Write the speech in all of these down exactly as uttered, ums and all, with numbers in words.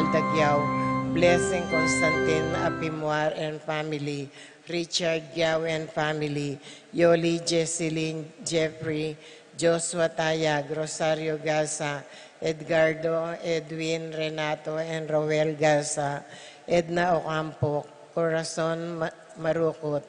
Dagiao, Blessing Constantine Apimuar and family, Richard Giao and family, Yoli Jessilyn Jeffrey, Joshua Tayag, Rosario Garza, Edgardo, Edwin, Renato, and Roel Garza, Edna Ocampo, Corazon Ma-, Marukut,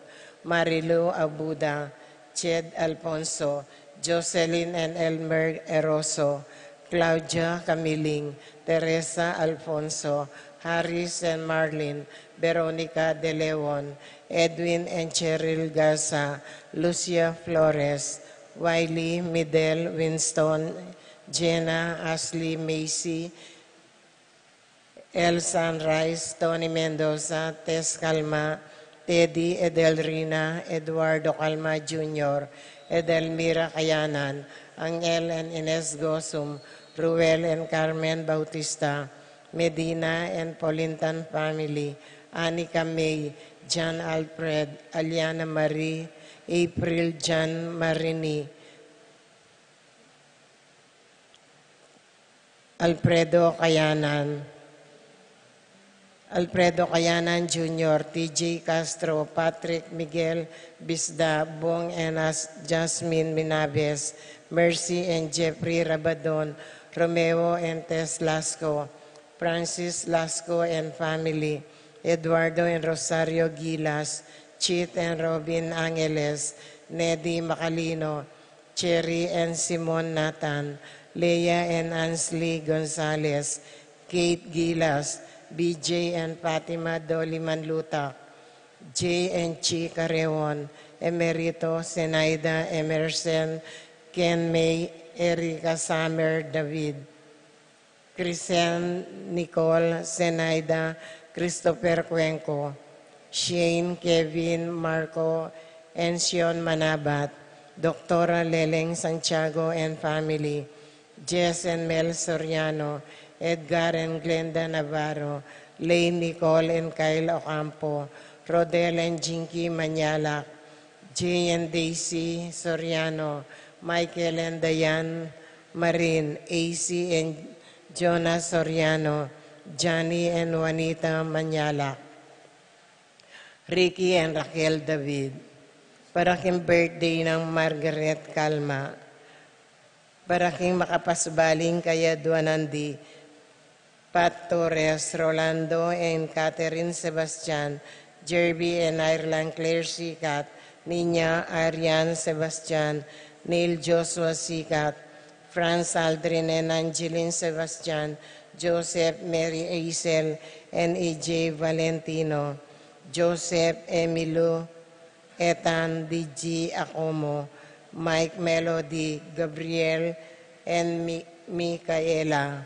Marilu Abuda, Ched Alfonso, Jocelyn and Elmer Eroso, Claudia Camiling, Teresa Alfonso, Harris and Marlin, Veronica De Leon, Edwin and Cheryl Garza, Lucia Flores, Wiley Midel Winston, Jenna Ashley Macy, El Sunrise, Tony Mendoza, Tess Calma, Teddy Edelrina, Eduardo Calma Junior, Edelmira Kayanan, Angel and Ines Gosum, Ruel and Carmen Bautista, Medina and Polintan family, Anika May, John Alfred, Aliana Marie, April John Marini, Alfredo Kayanan, Alfredo Kayanan Junior, T J Castro, Patrick Miguel Bisda, Bong and As-, Jasmine Minabes, Mercy and Jeffrey Rabadon, Romeo and Tess Lasco, Francis Lasco and family, Eduardo and Rosario Gilas, Chit and Robin Angeles, Neddy Macalino, Cherry and Simon Nathan, Leah and Ansley Gonzalez, Kate Gilas, B J and Fatima Doliman Lutak, J and Chi Carreon, Emerito, Zenaida, Emerson, Ken May, Erica Summer David, Christian Nicole, Zenaida, Christopher Cuenco, Shane, Kevin, Marco, and Sion Manabat, Doktora Leleng Santiago and family, Jess and Mel Soriano, Edgar and Glenda Navarro, Lane, Nicole and Kyle Ocampo, Rodel and Jinky Manyalak, Jay and Daisy Soriano, Michael and Diane Marin, A C and Jonas Soriano, Johnny and Juanita Manyalak, Ricky and Raquel David. Para king birthday nang Margaret Calma. Para king makapasbaling kayadwanan di Pat Torres, Rolando and Catherine Sebastian, Jerby and Ireland Claire Sikat, Nina Arian Sebastian, Neil Joshua Sikat, Franz Aldrin and Angeline Sebastian, Joseph Mary Aisel and E J Valentino, Joseph Emilio, Ethan D G Acomo, Mike Melody, Gabriel and Mi-, Micaela,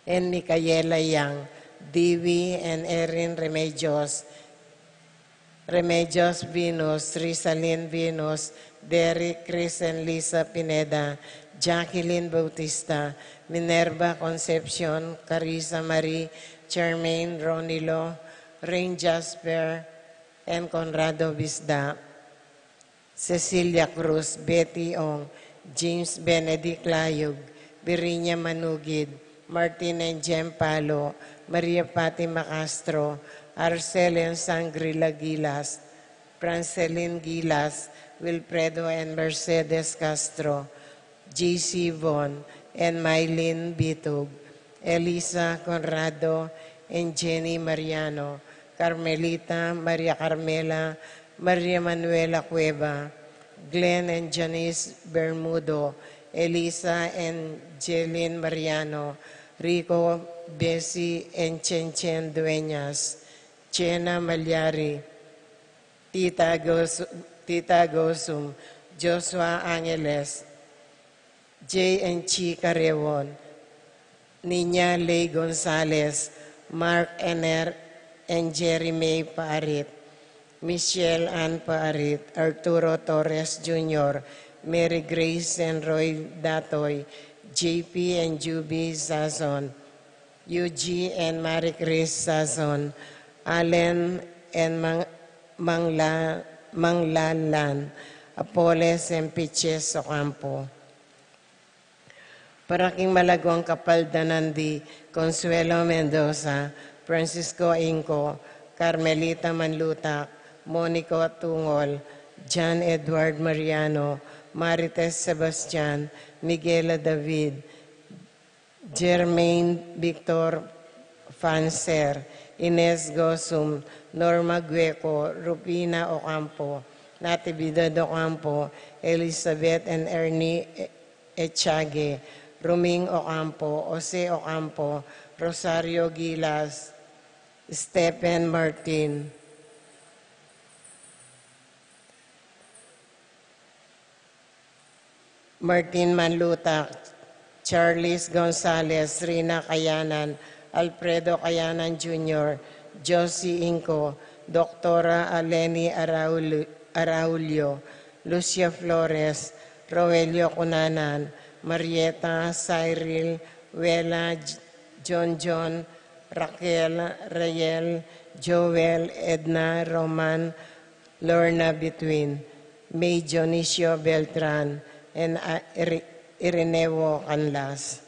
and Micaela Yang, Dewey and Erin Remedios, Remedios Venus, Rizalin Venus, Derek, Chris and Lisa Pineda, Jacqueline Bautista, Minerva Concepcion, Carissa Marie, Charmaine Ronilo, Rain Jasper, and Conrado Bisda, Cecilia Cruz, Betty Ong, James Benedict Layug, Virginia Manugid, Martin and Jem Palo, Maria Fatima Castro, Arcel and Sangrila Gilas, Francelin Gilas, Wilfredo and Mercedes Castro, J C Von, and Mylene Bitug, Elisa Conrado, and Jenny Mariano, Carmelita, Maria Carmela, Maria Manuela Cueva, Glenn and Janice Bermudo, Elisa and Jelyn Mariano, Rico, Bessie and Chen Chen Dueñas, Chena Malyari, Tita Gos-, Tita Gosum, Joshua Angeles, J and Chi Carreon, Nina Ley Gonzalez, Mark Ener and Jerry May Paarit, Michelle Ann Paarit, Arturo Torres Junior, Mary Grace and Roy Datoy, J P and Juby Sazon, Yuji and Marie Chris Sazon, Allen and Mang-, Mangla-, Manglalan, Apoles and Piches Ocampo. Para king malagwang kapaldanan di Consuelo Mendoza, Francisco Inco, Carmelita Manlutak, Monico Tungol, John Edward Mariano, Marites Sebastian, Miguela David, Germain Victor Fancer, Ines Gosum, Norma Gueco, Rufina Ocampo, Natividad Ocampo, Elizabeth and Ernie Echage, Ruming Ocampo, Jose Ocampo, Rosario Gilas, Stephen Martin, Martin Manlutak, Charles Gonzalez, Rina Kayanan, Alfredo Kayanan Junior, Josie Inco, Doktora Aleni Araul-, Araulio, Lucia Flores, Roelio Cunanan, Marieta, Cyril, Wela, J-, John John, Raquel, Rayel, Joel, Edna, Roman, Lorna Between, May Dionisio Beltran, and, uh, Iri-, Irineo Canlas.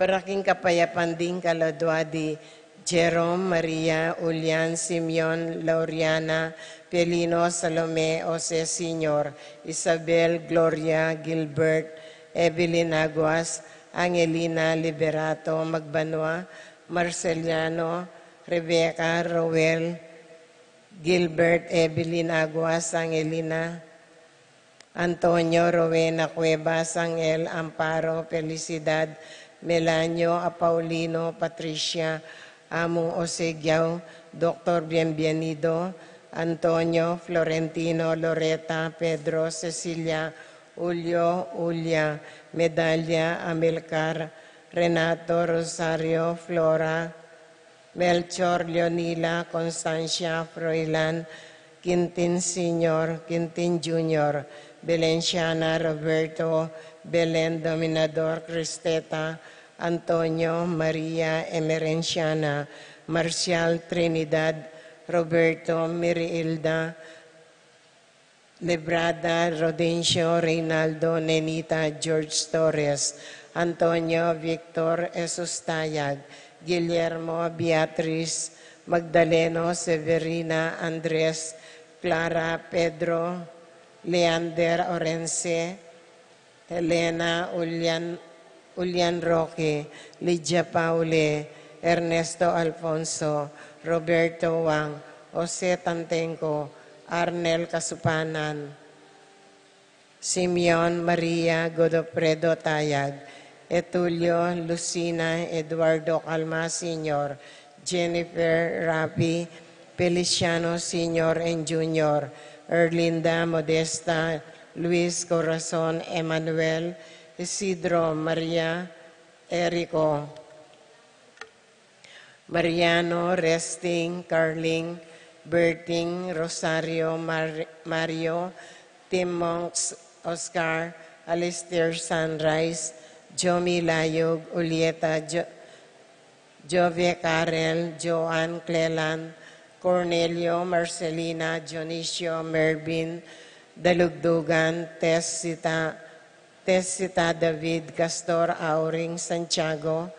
Para king kapayapan ding kaladua di Jerome, Maria, Julian, Simeon, Lauriana, Pelino, Salome, Jose Senior, Isabel, Gloria, Gilbert, Evelyn Aguas, Angelina Liberato Magbanua, Marceliano, Rebecca, Roel, Gilbert, Evelyn Aguas, Angelina, Antonio, Rowena Cuevas, Angel, Amparo, Felicidad, Melanio, Apaulino, Patricia, Among Osegiao, Doktor Bienvenido, Antonio, Florentino, Loreta, Pedro, Cecilia, Julio, Julia, Medalia, Amilcar, Renato, Rosario, Flora, Melchor, Leonila, Constancia, Froilan, Quintin Senior, Quintin Junior, Belenciana, Roberto, Belen, Dominador, Cristeta, Antonio, Maria, Emerenciana, Marcial, Trinidad, Roberto, Miriilda, Lebrada, Rodencio, Reynaldo, Nenita, George Torres, Antonio, Victor, Jesus Tayag, Guillermo, Beatriz, Magdaleno, Severina, Andres, Clara, Pedro, Leander, Orense, Helena, Ulian, Ulian Roque, Lydia Paule, Ernesto Alfonso, Roberto Wang, Jose Tantenco, Arnel Kasupanan, Simeon, Maria, Godofredo Tayag, Etulio, Lucina, Eduardo Calma Senior, Jennifer, Rafi, Feliciano Senior and Junior, Erlinda, Modesta, Luis, Corazon, Emmanuel, Isidro, Maria, Erico, Mariano, Resting, Carling, Berting, Rosario, Mar-, Mario, Tim Monks, Oscar, Alistair, Sunrise, Jomi, Layug, Julieta, Jo-, Jove, Karel, Joan, Cleland, Cornelio, Marcelina, Dionisio, Mervin, Dalugdugan, Tessita, Tessita, David, Castor, Auring, Santiago,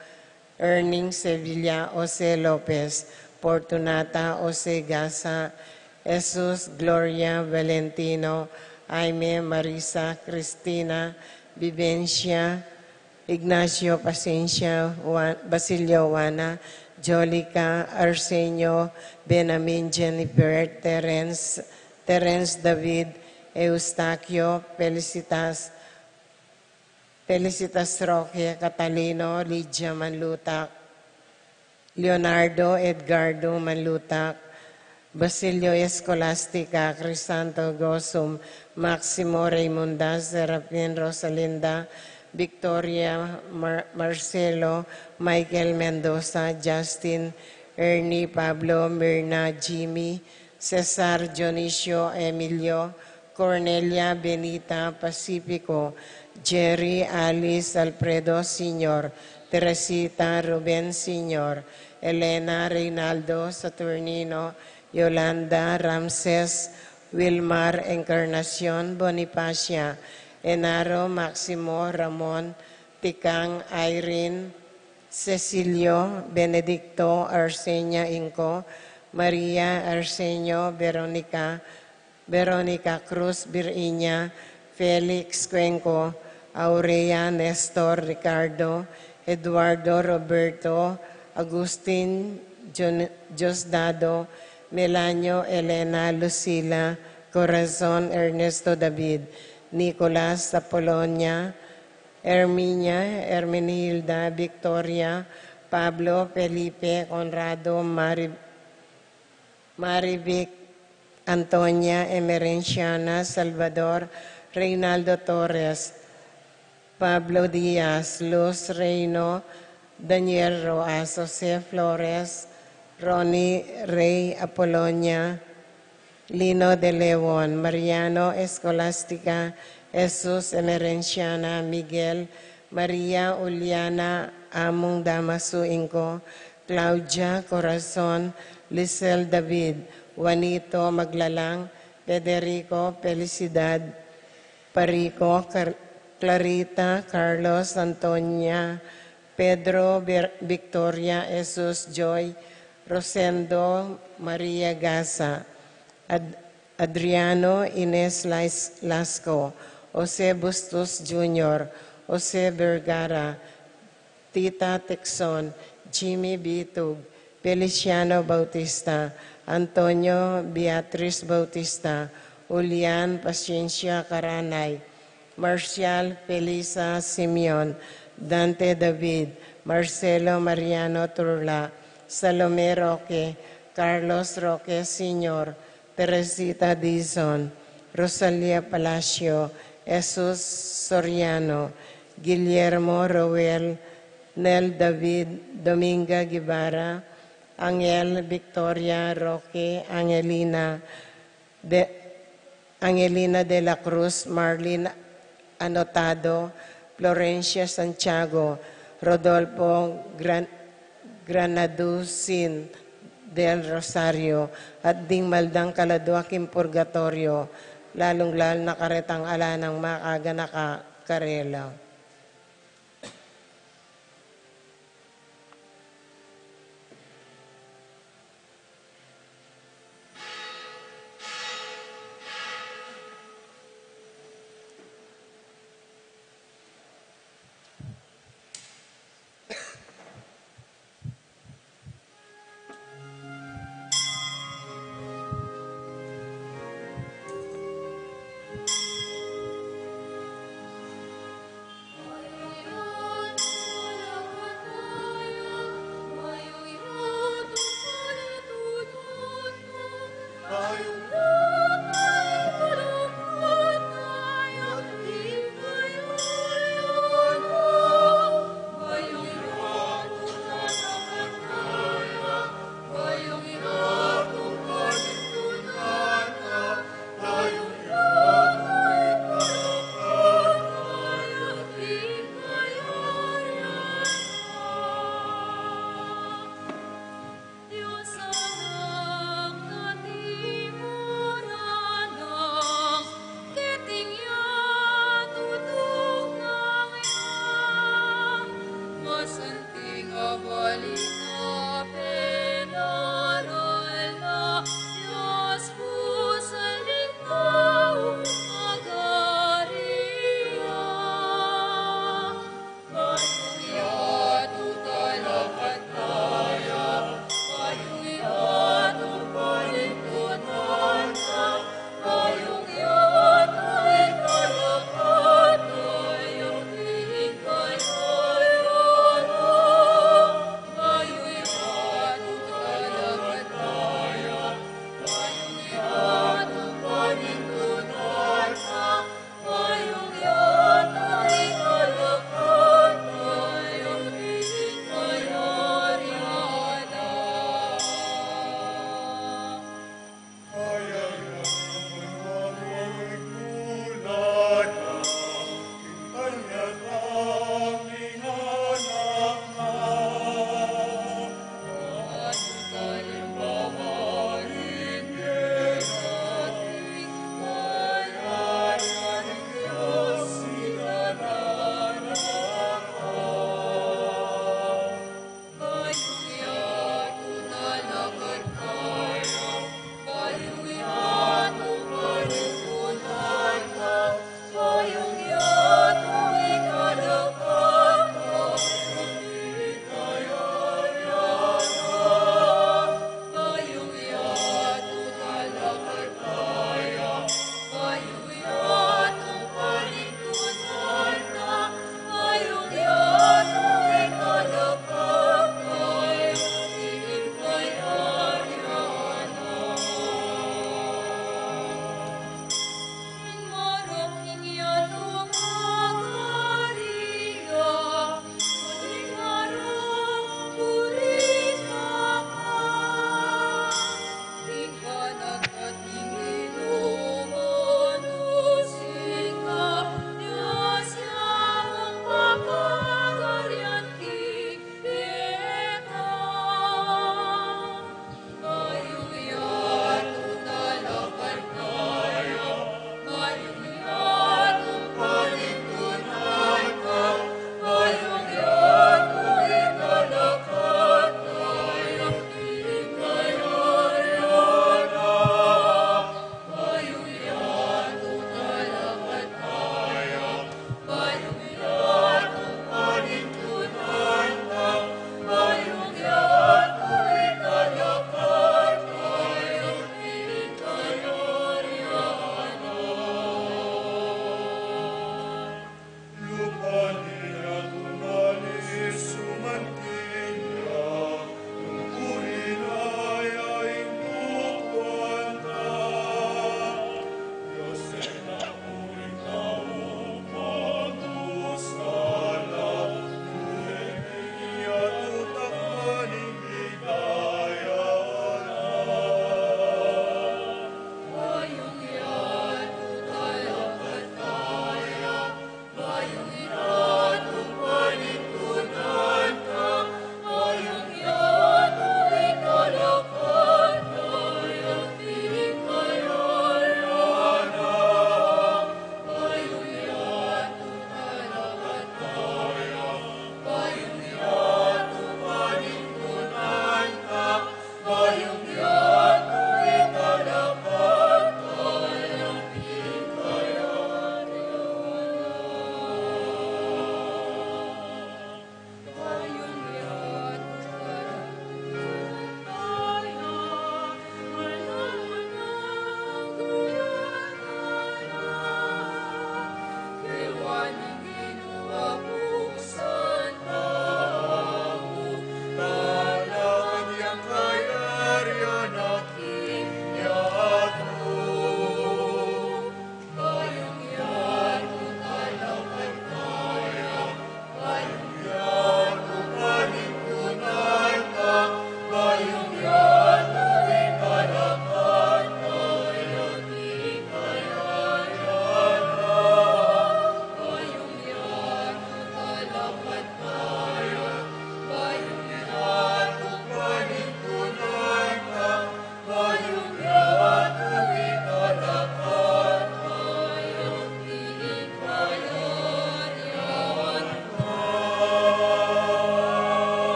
Erning, Sevilla, Jose Lopez, Fortunata, Jose Gasa, Jesus, Gloria, Valentino, Jaime, Marisa, Cristina, Vivencia, Ignacio, Pasencia, Juan, Basilio, Juana, Jolica, Arsenio, Benamin, Jennifer, Terence, Terence, David, Eustaquio, Felicitas, Felicitas Roque, Catalino, Lydia Manlutak, Leonardo, Edgardo Manlutak, Basilio, Escolastica, Crisanto, Gosum, Maximo, Raymunda, Serafin, Rosalinda, Victoria, Mar-, Marcelo, Michael, Mendoza, Justin, Ernie, Pablo, Mirna, Jimmy, Cesar, Dionisio, Emilio, Cornelia, Benita, Pacifico, Jerry, Alice, Alfredo Senior, Teresita, Ruben Senior, Elena, Reynaldo, Saturnino, Yolanda, Ramses, Wilmar Encarnacion, Bonifacia, Enaro, Maximo, Ramon, Tikang, Irene, Cecilio, Benedicto, Arsenia Inco, Maria, Arsenio, Veronica, Veronica Cruz, Virginia, Felix Cuenco, Aurea, Nestor, Ricardo, Eduardo, Roberto, Agustin, Jon-, Diosdado, Melanio, Elena, Lucila, Corazon, Ernesto, David, Nicolas, Apolonia, Herminia, Hermenilda, Victoria, Pablo, Felipe, Conrado, Mari-, Marivic, Antonia, Emerenciana, Salvador, Reynaldo Torres, Pablo Diaz, Luz Reino, Daniel Roas, Jose Flores, Ronnie Rey, Apolonia, Lino de Leon, Mariano, Escolástica, Jesus, Emerenciana, Miguel, Maria, Uliana, Among Damasu Inco, Claudia, Corazon, Lisel, David, Juanito, Maglalang, Federico, Felicidad, Parico, Car-, Clarita, Carlos, Antonia, Pedro, Ver-, Victoria, Jesus, Joy, Rosendo, Maria, Gaza, Ad-, Adriano, Ines, Lais-, Lasco, Jose Bustos Junior, Jose Vergara, Tita Texon, Jimmy Bitug, Feliciano Bautista, Antonio, Beatriz Bautista, Julian, Paciencia, Caranay, Marcial, Felisa, Simeon, Dante, David, Marcelo, Mariano, Turla, Salome, Roque, Carlos, Roque Senior, Teresita, Dizon, Rosalia, Palacio, Jesus, Soriano, Guillermo, Roel, Nel, David, Dominga, Guevara, Angel, Victoria, Roque, Angelina, de, Angelina de la Cruz, Marlene Anotado, Florencia Santiago, Rodolfo Gran-, Granadusin del Rosario, at ding maldang kaladua king purgatorio, lalung-lalu na karetang ala nang makaganaka karela.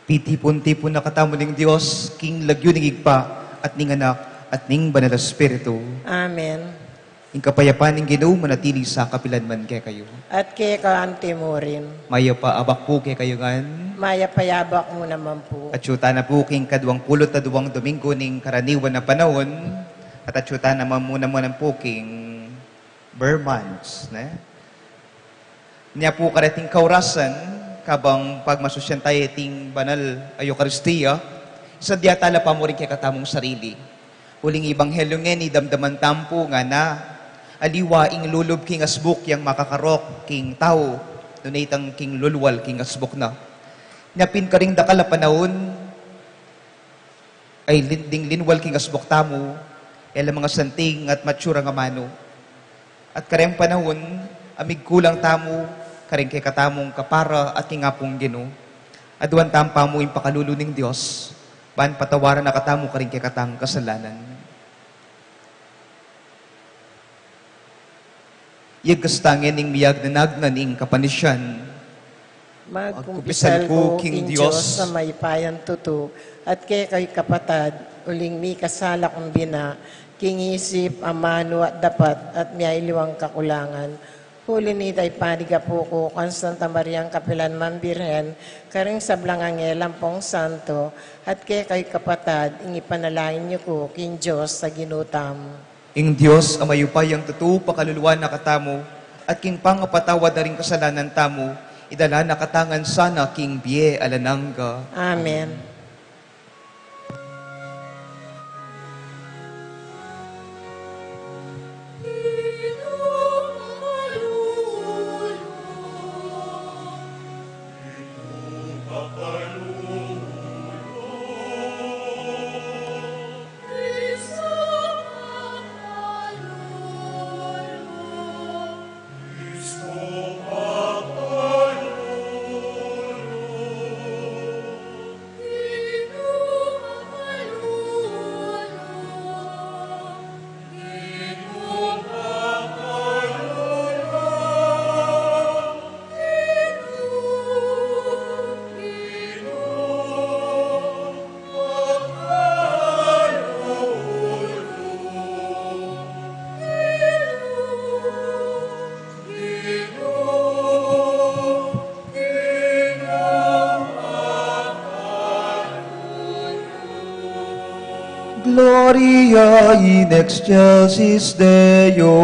Pitipun-tipun na katamu ning Dios, king lagyu ning Ibpa, at ning Anak, at ning Banal a Espiritu. Amen. Ing kapayapan ning Ginu manatili sa kapilan man kekayu. At keka anti mu rin. Mayap a abak pu kekayu ngan. Mayap a abak mu naman pu. Atsu tana pu king kaduang pulu't aduang Domingo ning karaniwan a panaun, at atsu tana mu naman pu king Ber Months, ne? Nya pu kareting kaurasan, kabang pagmasusyan tayu iting banal a Eukaristia, isadya tala pa mu rin kekatamung sarili. Uling Ebanghelyo ngeni, damdaman tamu pu ngana, aliwa ing lulub king asbuk yang makakarok king tau, nune itang king lulwal king asbuk na. Nya pin karing dakal a panaun, ay lin-, ding linwal king asbuk tamu, e la mangasanting at matsura ngan manu. At kareng panaun, amigkulang tamu, karing kekatamung kapara at king Apung Ginu, aduan tamu pa mu ing pakalulu ning Dios, ban patawaran na katamu karing kekatang kasalanan. Iyagkas ta ngening miyagnanagnan ing kapanisyan. Magkumpisal ku king Dios a mayupayang tutu, at kekayu kapatad, uling mikasala ku bina, king isip, amanu at dapat, at miyaliwang kakulangan. Uli na nita ipanyawad ku king Santa Mariang kapilan man Birhen, karing sablang anghel ampong santo, at kekayu kapatad, ing ipanalangin yu ku king Dios a Ginu tamu. Ing Dios a mayupayang tutu pakaluluan na katamu, at king pangapatawad da ring kasalanan tamu, idala na katamu ngan sana king bie alang angga. Amen. Gloria in excelsis Deo.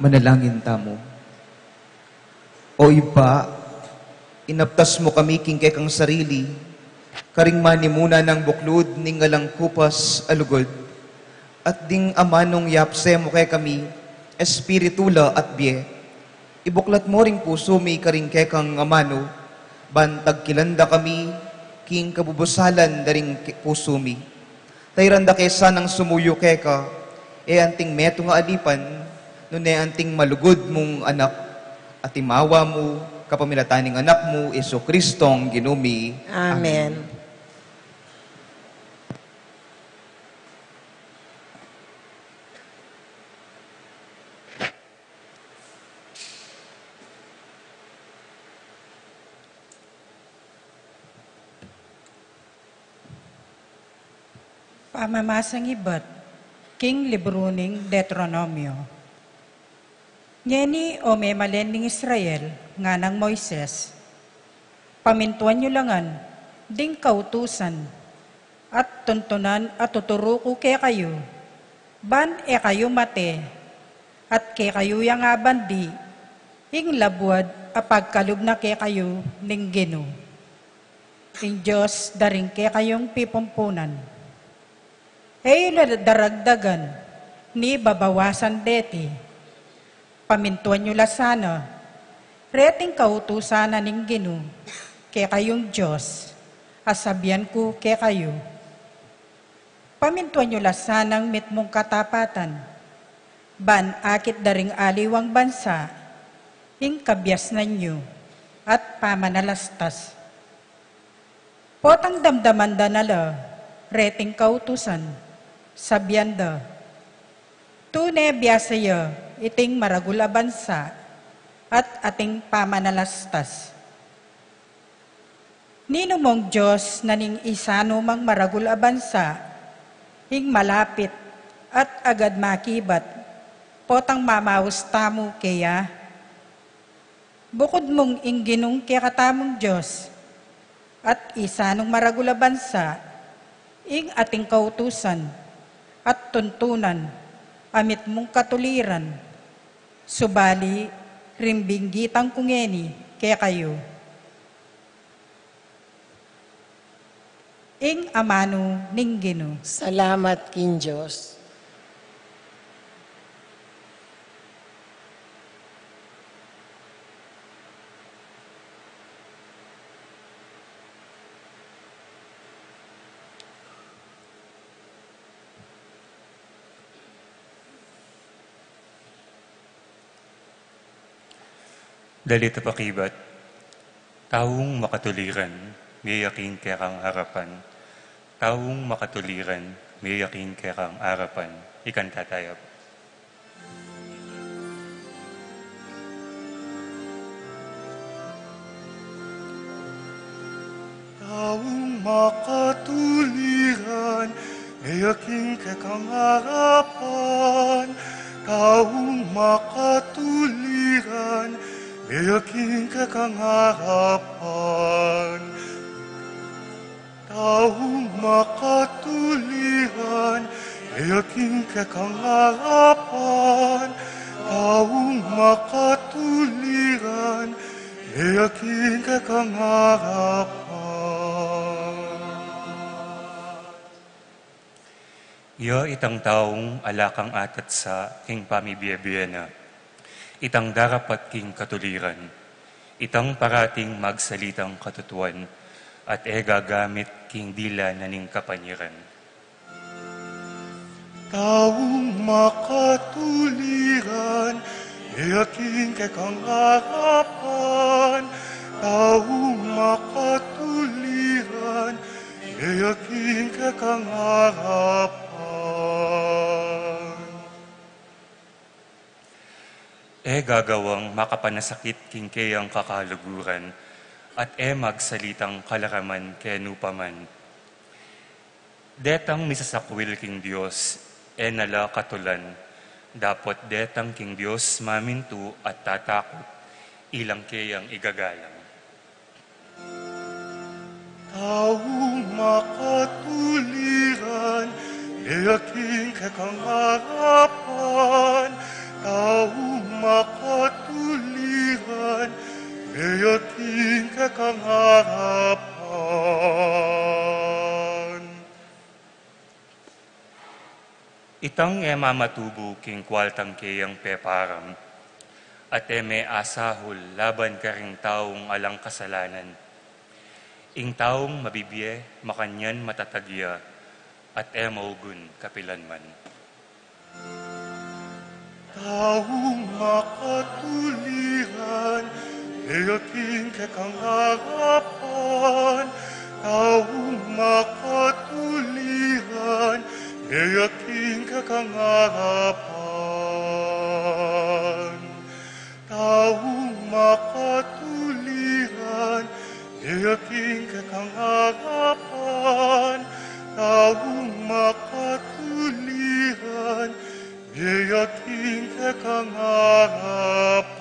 Manalangin tamu. O Ibpa, inaptas mu kami king kekang sarili, karing manimuna nang buklud ning alang kupas a lugud, at ding amanung yapse mu kekami, espiritu, lua at bie. Ibuklat mu ring pusu mi karing kekang amanu, ban tagkilan da kami king kabubusalan da ring ke-, pusu mi. Tairan da ke sanang sumuyu keka, e anting metung a alipan, nune anting malugud mung anak, atimawa mu, kapamilatan ning anak mu, Jesu Kristong Ginu mi. Amen. Amen. Pamamasang ibat king libru ning Deuteronomio. Ngeni, o memalen ning Israel, nganang Moises, pamintuan yu la ngan ding kautusan at tuntunan a tuturu ku kekayu, ban e kayu mate, at kekayu yang abandi ing labuad a pagkalub na kekayu ning Ginu, ing Dios da ring kekayung pipumpunan. E yu la daragdagan ni babawasan deti. Pamintuan yu la sana reting kautusan na ning Ginu, kekayung Dios, a sabian ku kekayu. Pamintuan yu la sanang mitmung katapatan, ban akit da ring aliwang bansa ing kabiasnan yu at pamanalastas. Potang damdaman da na la reting kautusan, sabian da, "Tune biasa ya iting maragul a bansa at ating pamanalastas." Ninumung Dios na ning isa numang maragul a bansa ing malapit at agad makibat, potang mamaus tamu keya? Bukud mung ing Ginung kekatamung Dios at isa nung maragul a bansa ing ating kautusan at tuntunan a mitmung katuliran, subali ring binggitan ku ngeni kekayu. Ing amanu ning Ginu. Salamat king Dios. Dalit a pakibat. Taung makatuliran, meyaking kekang arapan. Taung makatuliran, meyaking kekang arapan. Ikanta taya. Taung makatuliran, meyaking kekang arapan. Taung makatuliran, meyaking kekang arapan. Taung makatuliran, meyaking kekang arapan. Taung makatuliran, meyaking kekang arapan. Ya itang taung ala kang atatsa king pamibie-bie na. Itang darapat king katuliran. Itang parating magsalitang katutuan at e gagamit king dila na ning kapanyaran. Taung makatuliran, meyaking kekang arapan. Taung makatuliran, meyaking kekang arapan. E gagawang makapanasakit king keyang kakaluguran, at e magsalitang kalaraman kenu pa man. Detang misasakwil king Dios, e na la katulan, dapot detang king Dios mamintu at tatakut, ilang keyang igagalang. Taung makatuliran, meyaking kekang arapan. Taung Itang e mamatubu king kualtang keyang peparam, at e me asahul laban karing taung alang kasalanan. Ing taung mabibie makanyan matatag ya, at e maugun kapilanman. Taung makatuliran, meyating kekang arapan. Taung makatuliran, meyating kekang arapan. Taung makatuliran, meyating kekang arapan. Taung makatuliran, meyating kekang arapan.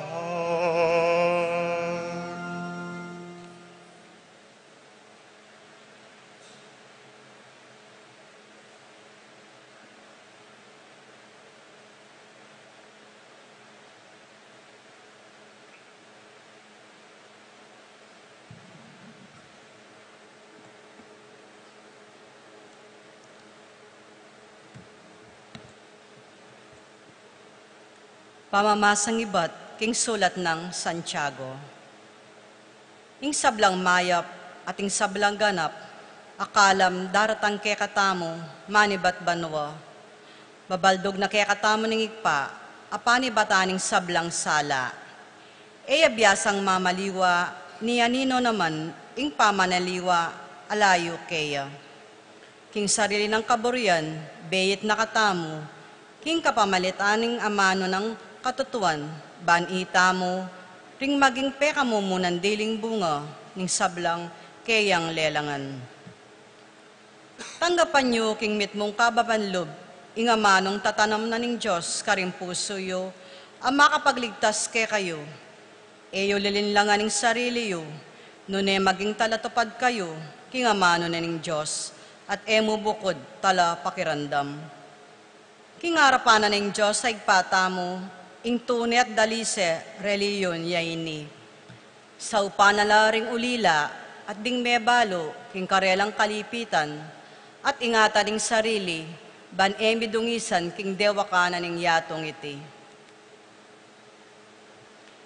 Pamamasang ibat king sulat nang Santiago. Ing sablang mayap at ing sablang ganap a kalam daratang kekatamu manibat banua. Babaldug na kekatamu ning Ibpa a panibatan ning sablang sala. E ya biasang mamaliwa ni anino naman ing pamanaliwa a layu keya. King sarili nang kaburian, beit na katamu king kapamilatan ning amanu nang katutuan, ban itamu ring maging pekamumunan diling bunga ning sablang keyang lelangan. Tanggapan yu king mitmung kababan lub ing amanung tatanam na ning Dios karing pusu yu a makapagligtas kekayu. E yu lilinlangan ing sarili yu, nune maging talatupad kayu king amanu na ning Dios, at e mu bukud talapakiramdam. King arapan na ning Dios a Ibpa tamu, ing tune at dalise reliyun ya ini. Saupan na la ring ulila at ding mebalu king karelang kalipitan, at ingatan ing sarili, ban e midungisan king dewakan na ning yatung iti.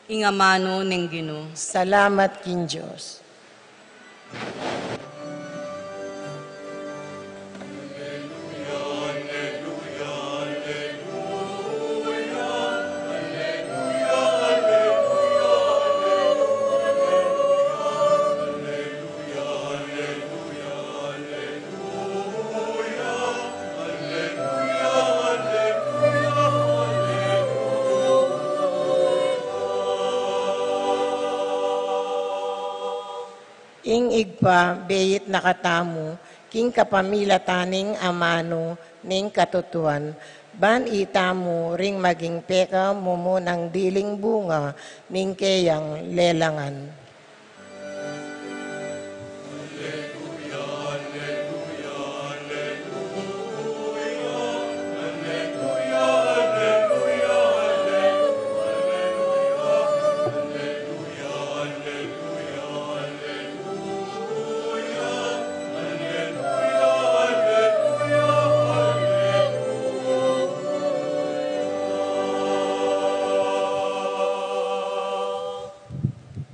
Ing amanu ning Ginu. Salamat king Dios. Ing Ibpa, beit na katamu, king kapamilatan ning amanu ning katutuan, ban itamu ring maging pekamumunang diling bunga ning keyang lelangan.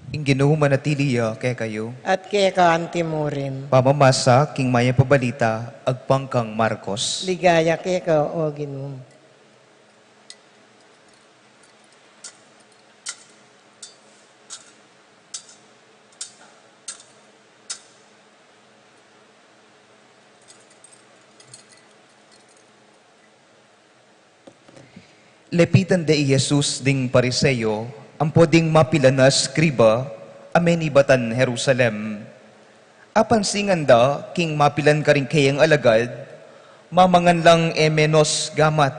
Ing Ginu manatili ya kekayu. At keka antimurin. Pamamasa king Mayap a Balita agpang kang Marcos. Ligaya keka, O Ginu. Lepitan de i Jesus ding Pariseo ampo ding mapilan a eskriba a menibatan Jerusalem. Apansingan da king mapilan karing keyang alagad, mamangan lang e menos gamat.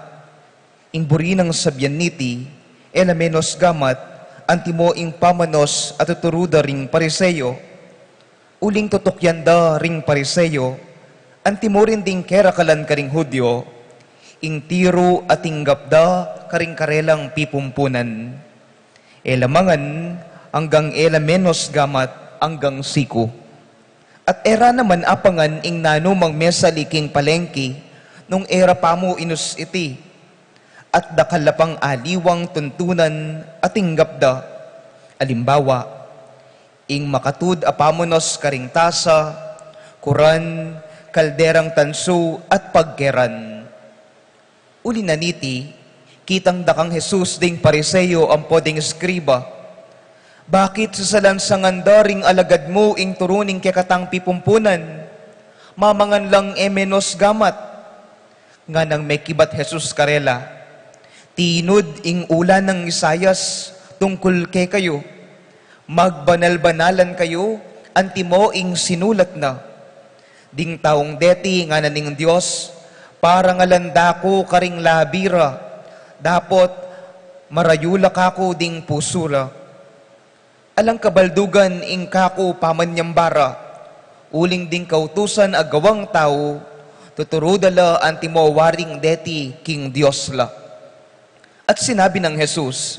Ing buri nang sabian niti, e la menos gamat, antimo ing pamanos a tuturu da ring Pariseo. Uling tutukyan da ring Pariseo, antimo rin ding kerakalan karing Judio, ing tiru a tinggap da karing karelang pipumpunan. E la mangan anggang e la menos gamat anggang siku. At e ra naman apangan ing nanumang mesali king palengki, Nung e ra pamu inus iti, at dakal la pang aliwang tuntunan a tinggap da. Alimbawa, ing makatud a pamunos karing tasa, kuran, kalderang tansu, at pagkeran. Uli na niti, kitang da kang Jesus ding Pariseo ampo ding eskriba, "Bakit sasalansangan da ring alagad mu ing turu ning kekatang pipumpunan? Mamangan lang e menus gamat." Nganang mekibat Jesus karela, "Tinud ing ula nang Isaias tungkul kekayu, 'Magbanal-banalan kayu, antimo ing sinulat na.' Ding taung deti," ngana ning Dios, "parangalan da ku karing labi ra, dapot marayu la kaku ding pusu ra. Alang kabaldugan ing kaku pamanyamba ra, uling ding kautusan a gawang tau, tuturu da la antimo waring deti king Dios la." At sinabi nang Jesus,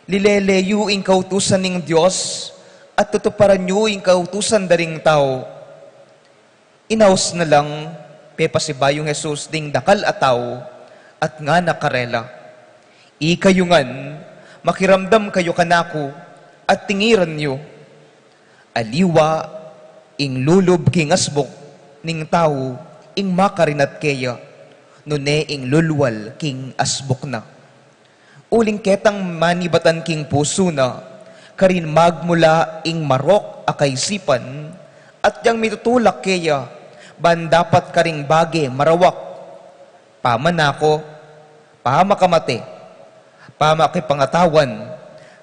"Lilele yu ing kautusan ning Dios, at tutuparan yu ing kautusan da ring tau." Inaus na lang pepasibayung Jesus ding dakal a tau, at ngana karela, "Ikayu ngan, makiramdam kayu kanaku, at tingiran yu. Aliwa ing lulub king asbuk ning tau ing makarinat keya, nune ing lulwal king asbuk na. Uling ketang manibatan king pusu na, karin magmula ing marok a kaisipan, at yang mitutulak keya, ban dapat karing bage marawak: pamanako, pamakamate, pamakipangatawan,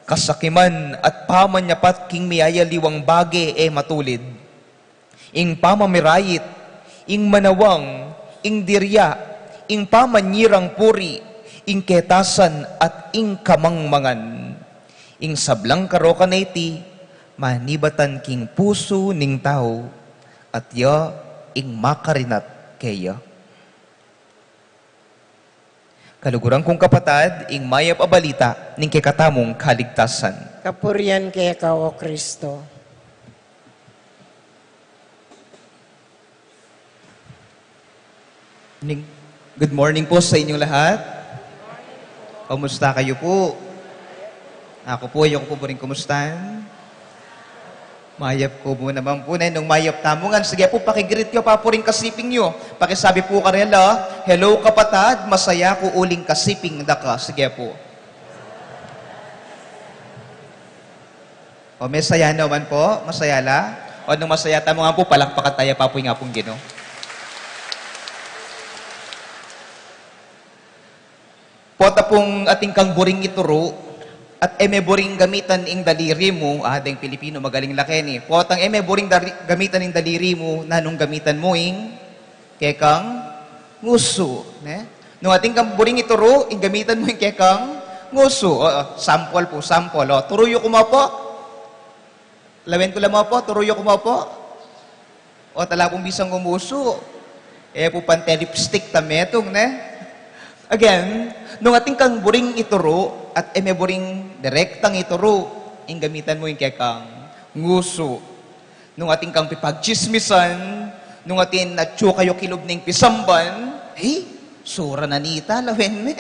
kasakiman, at pamanyapat king miyayaliwang bage e matulid, ing pamamirayit, ing manawang, ing dirya, ing pamanyirang puri, ing ketasan, at ing kamangmangan. Ing sablang karokan a iti, manibatan king pusu ning tau, at ya ing makarinat keya." Kaluguran kung kapatad, ing mayap a balita ning kekatamung kaligtasan. Kapurian keka, O Kristo. Ning-, good morning po sa inyong lahat. Kumusta kayo po? Ako po, ayoko po buring kumustahan. Mayap ko mu naman po, ne? Nung mayap tamu ngan, sige po, pakigreet yu pa pu ring kasiping yu. Pakisabi po karela, "Hello, kapatad, masaya ku uling kasiping da ka." Sige po. O, masaya naman po? Masaya la? O, nung masaya tamu ngan po, palakpakan taya pa pu ing Apung Ginu. Pota pung atin kang buring ituru, at e me buring gamitan ing daliri mu, ah, deng Pilipino, magaling la keni. Potang e me buring dari-, gamitan ing daliri mu, nanung gamitan mu ing kekang ngusu, ne? Nung atin kang buring ituru, ing gamitan mu ing kekang ngusu. O, o, sample pu, sample. O, turu yu ku mu pu. Lawen ku la mu pu, turu yu ku mu pu. O, ala pung bisang umusu. E pu pante lipstick ta metung, ne? Again, nung atin kang buring ituru, at e me buring direktang ituru, ing gamitan mu ing kekang ngusu. Nung atin kang pipagtsismisan, nung atin atyu kayu kilub ning pisamban, "Hey, sura na nita, lawen me."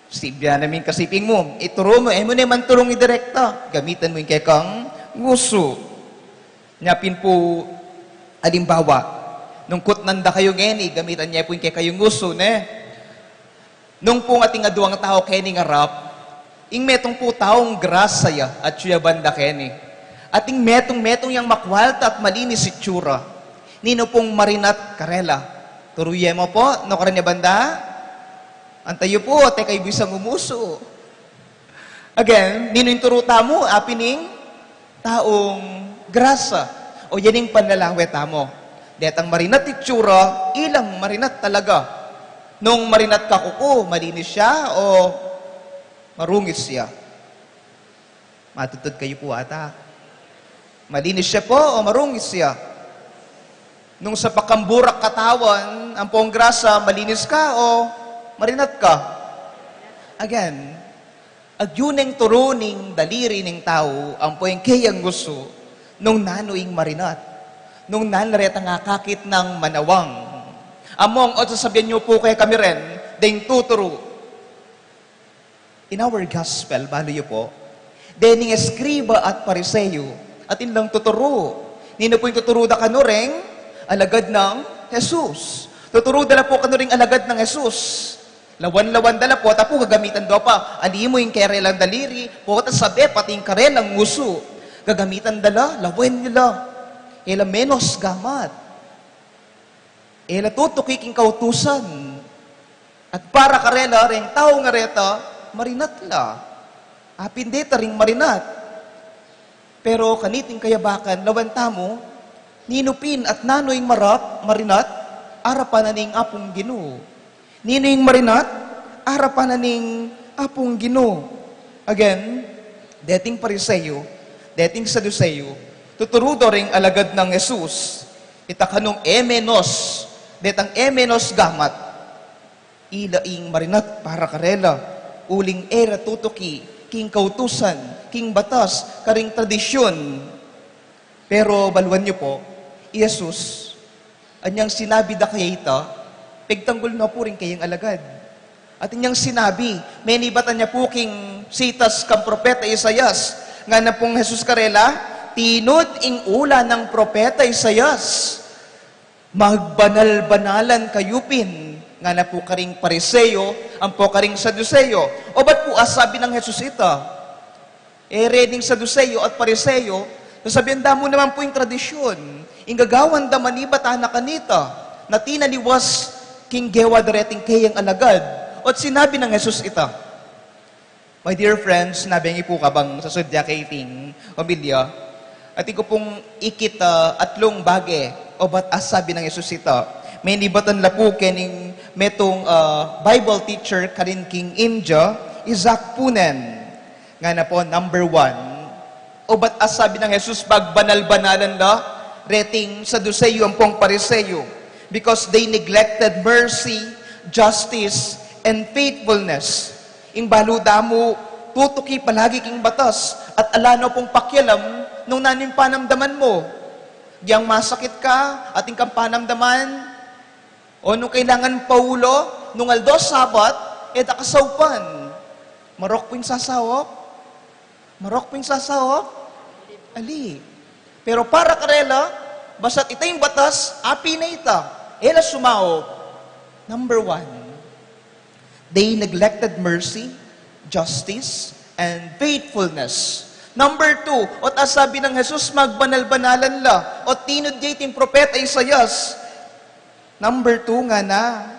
Sibyan na mu ing kasiping mu, ituru mu, e mu ne man turung idirekta, gamitan mu ing kekang ngusu. Nya pin pu, alimbawa, nung kutnan da kayu ngeni, gamitan ye pu ing kekayung ngusu, ne? Nung pung atin aduang tau keni ngarap, ing metung pu taung grasa ya, atyu ya banda keni. At ing metung-metung yang makwalta at malinis itsura. Ninu pung marinat karela? Turu ye mu pu, nukarin ya banda? Antayu pu, at e kayu bisang umusu. Again, ninu ing turu tamu? Apin ing taung grasa. O, yan ing panlalawe tamu. Detang marinat itsura, ilang marinat talaga. Nung marinat ka kuku, malinis ya o marungis ya? Matudtud kayu pu ata. Malinis ya pu o marungis ya? Nung sa pakamburak katawan, ampong grasa, malinis ka o marinat ka? Again, agyu neng turu ning daliri ning tau, ampo ing keyang ngusu, nung nanu ing marinat, nung nanu retang akakit nang manawang, Among, o sasabian yu pu kekami ren deng tuturu. In our gospel, balu yu pu, dening eskriba at Pariseo, atin lang tuturu. Ninu pu ing tuturu da kanu reng alagad nang Jesus? Tuturu da la pu kanu reng alagad nang Jesus. Lawen-lawen da la pu, ta pu gagamitan da pa, ali mu ing kerelang daliri, pota sabe pati ing karelang ngusu. Gagamitan da la, lawen yu la. E la menos gamat. E la tutuki king kautusan. At para karela, reng tau ngareta, marinat la. Apin de ta ring marinat. Pero kaniting kayabakan, lawen tamu, ninu pin at nanu ing marap, marinat, arapan na ning Apung Ginu. Ninu ing marinat, arapan na ning Apung Ginu. Again, deting Pariseo, deting Saduseo, tuturu da reng alagad nang Jesus, ita kanung e menos, detang e menos gamat, ila ing marinat para karela, uling e la tutuki king kautusan, king batas, karing tradisyun. Pero baluan yu pu, i Jesus, anyang sinabi da kaya ita, pigtanggul no pu ring kayang alagad. At anyang sinabi, menibatan ya pu king sitas kang propeta Isaias, ngana pung Jesus karela, tinud ing ula nang propeta Isaias. Magbanal-banalan kayu pin, ngana pu karing Pariseo, ampo karing Saduseo. O bat pu asabi nang Jesus ita? E re ding Saduseo at Pariseo, sasabian da mu naman pu ing tradisyun, ing gagawan da manibat na kanita, na tinaliwas king gewa da reting kayang alagad, at sinabi nang Jesus ita. My dear friends, nabeng yu pu kabang sasudya kaiting homilya, atin ku pung ikit a atlung bage, o bat asabi nang Jesus ita. Menibatan la pu kening metung, ah, Bible teacher karin king India, Isaac Punen. Ngana pu, number one, o bat asabi nang Jesus, pagbanal-banalan la reting Saduseo ampong Pariseo, because they neglected mercy, justice, and faithfulness. Ing balu da mu, tutuki palagi king batas, at ala no pung pakialam nung nanu ing panamdaman mu. Diyang masakit ka, atin kang panamdaman, o nung kailangan paulu, nung aldo Sabat, e da ka saupan. Marok pu ing sasaup? Marok pu ing sasaup? Ali. Pero para karela, basta't ita ing batas, apin na ita. E la sumaup. Number one, they neglected mercy, justice, and faithfulness. Number two, o't asabi nang Jesus, magbanal-banalan la, o't tinud ya iting propeta Isaias. Number two, ngana,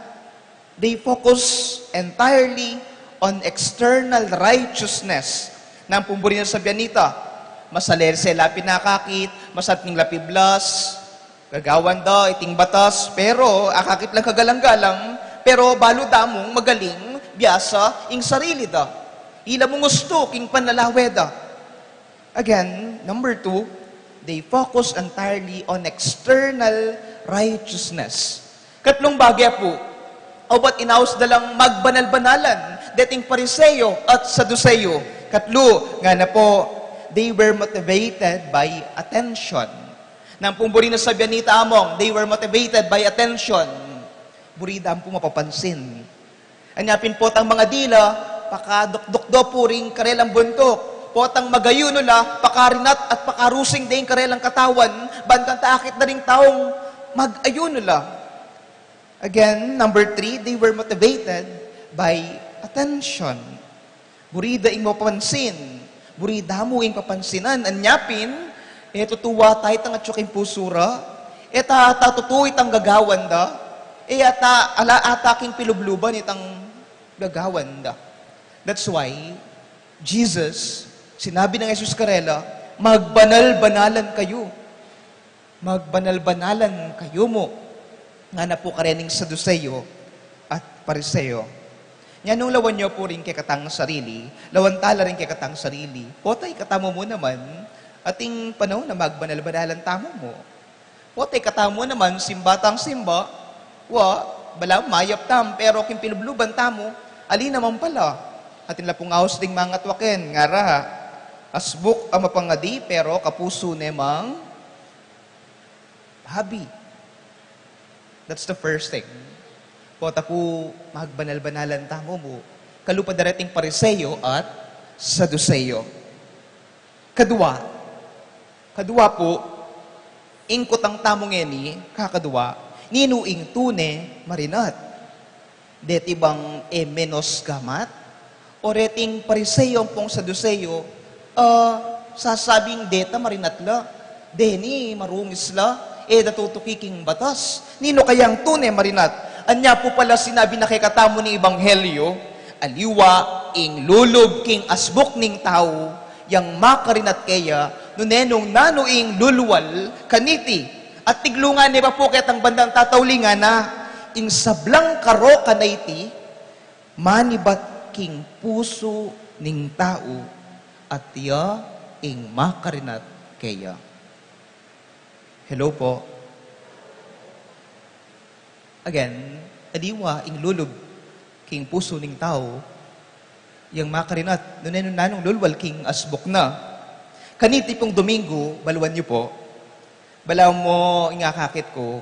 they focus entirely on external righteousness. Nanu pung buri nang sabian nita? Masalese la pin akakit, masatning la piblas, gagawan da iting batas, pero akakit lang kagalang-galang, pero balu da mung magaling biasa ing sarili da. Ila mung ustu king panlalawe da. Again, number two, they focus entirely on external righteousness. Katlung bage pu, obat inaus da lang magbanal-banalan deting Pariseo at Saduseo. Katlu, ngana pu, they were motivated by attention. Nanu pung buri nang sabian nita among, they were motivated by attention. Buri da mu pu mapapansin. Anya pin potang mangadi la, pakadukduk da pu ring karelang buntuk. Potang mag-ayunu la, pakarinat at pakarusing da ing karelang katawan, ban kanita akit da ring taung mag-ayunu la. Again, number three, they were motivated by attention. Buri da ing mapansin. Buri da mu ing papansinan. Anya pin, e tutu ata itang atyu king pusu ra. E ta, ta tutu itang gagawan da. E ata, ala ata king pilubluban itang gagawan da. That's why, Jesus, sinabi nang Jesus karela, magbanal-banalan kayu. Magbanal-banalan kayu mu, ngana pu karening Saduseo at Pariseo. Nya nung lawan yu pu ring kekatang sarili, lawan ta la ring kekatang sarili, pota ikatamu mu naman, ating panaun na magbanal-banalan tamu mu. Pota ikatamu naman, simba tang simba, wa, balamu mayap tamu, pero king pilubluban tamu, ali naman pala. Atin la pung aus ding mangatwaken, ngara, asbuk a mapangadi, pero kapusu ne mang habi. That's the first thing. Pota pu, magbanal-banalan tamu mu. Kalupa da reting Pariseo at Saduseo. Kadua. Kadua pu, ing kutang tamu ngeni, kakadua, ninu ing tune marinat? Deti bang e menos gamat? O reting Pariseo ampong Saduseo, ah, sasabing deta marinat la, deni marungis la, e da tutuki king batas. Ninu kayang tune marinat? Anya pu pala sinabi na kekatamu ning Ebanghelyo, aliwa ing lulub king asbuk ning tau, yang makarinat keya, nune nung nanu ing lulwal kaniti. At tiglungan ne pa pu ketang bandang tatauli ngana, ing sablang karokan a iti, manibat king pusu ning tau, at iya ing makarinat keya. Hello po. Again, aliwa ing lulub king pusu ning tau, yang makarinat, nune nung nanung lulwal king asbuk na. Kaniti pung Domingo, baluan yu po, balamu ing akakit ku,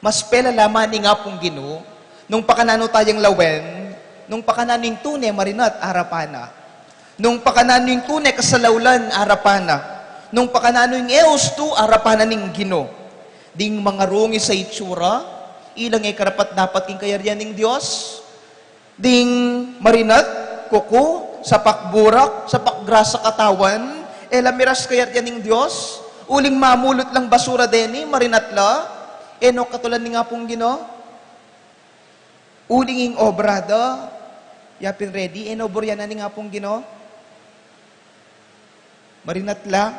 mas pela la man ning Apung Ginu, nung pakananu tayang lawen, nung pakananu ing tune marinat arapan na. Nung pakananu ing tune kasalaulan arapan na. Nung pakananu ing e ustu arapan na ning Ginu. Ding mangarungis a itsura, ilang e karapat-dapat king kayarian ning Dios. Ding marinat, kuku, sapak burak, sapak grasa katawan, e la miras kayarian ning Dios, uling mamulut lang basura deni, marinat la, e no katulan ning Apung Ginu. Uling ing obra da, ya pin ready, e no burian na ning Apung Ginu. Marinat la,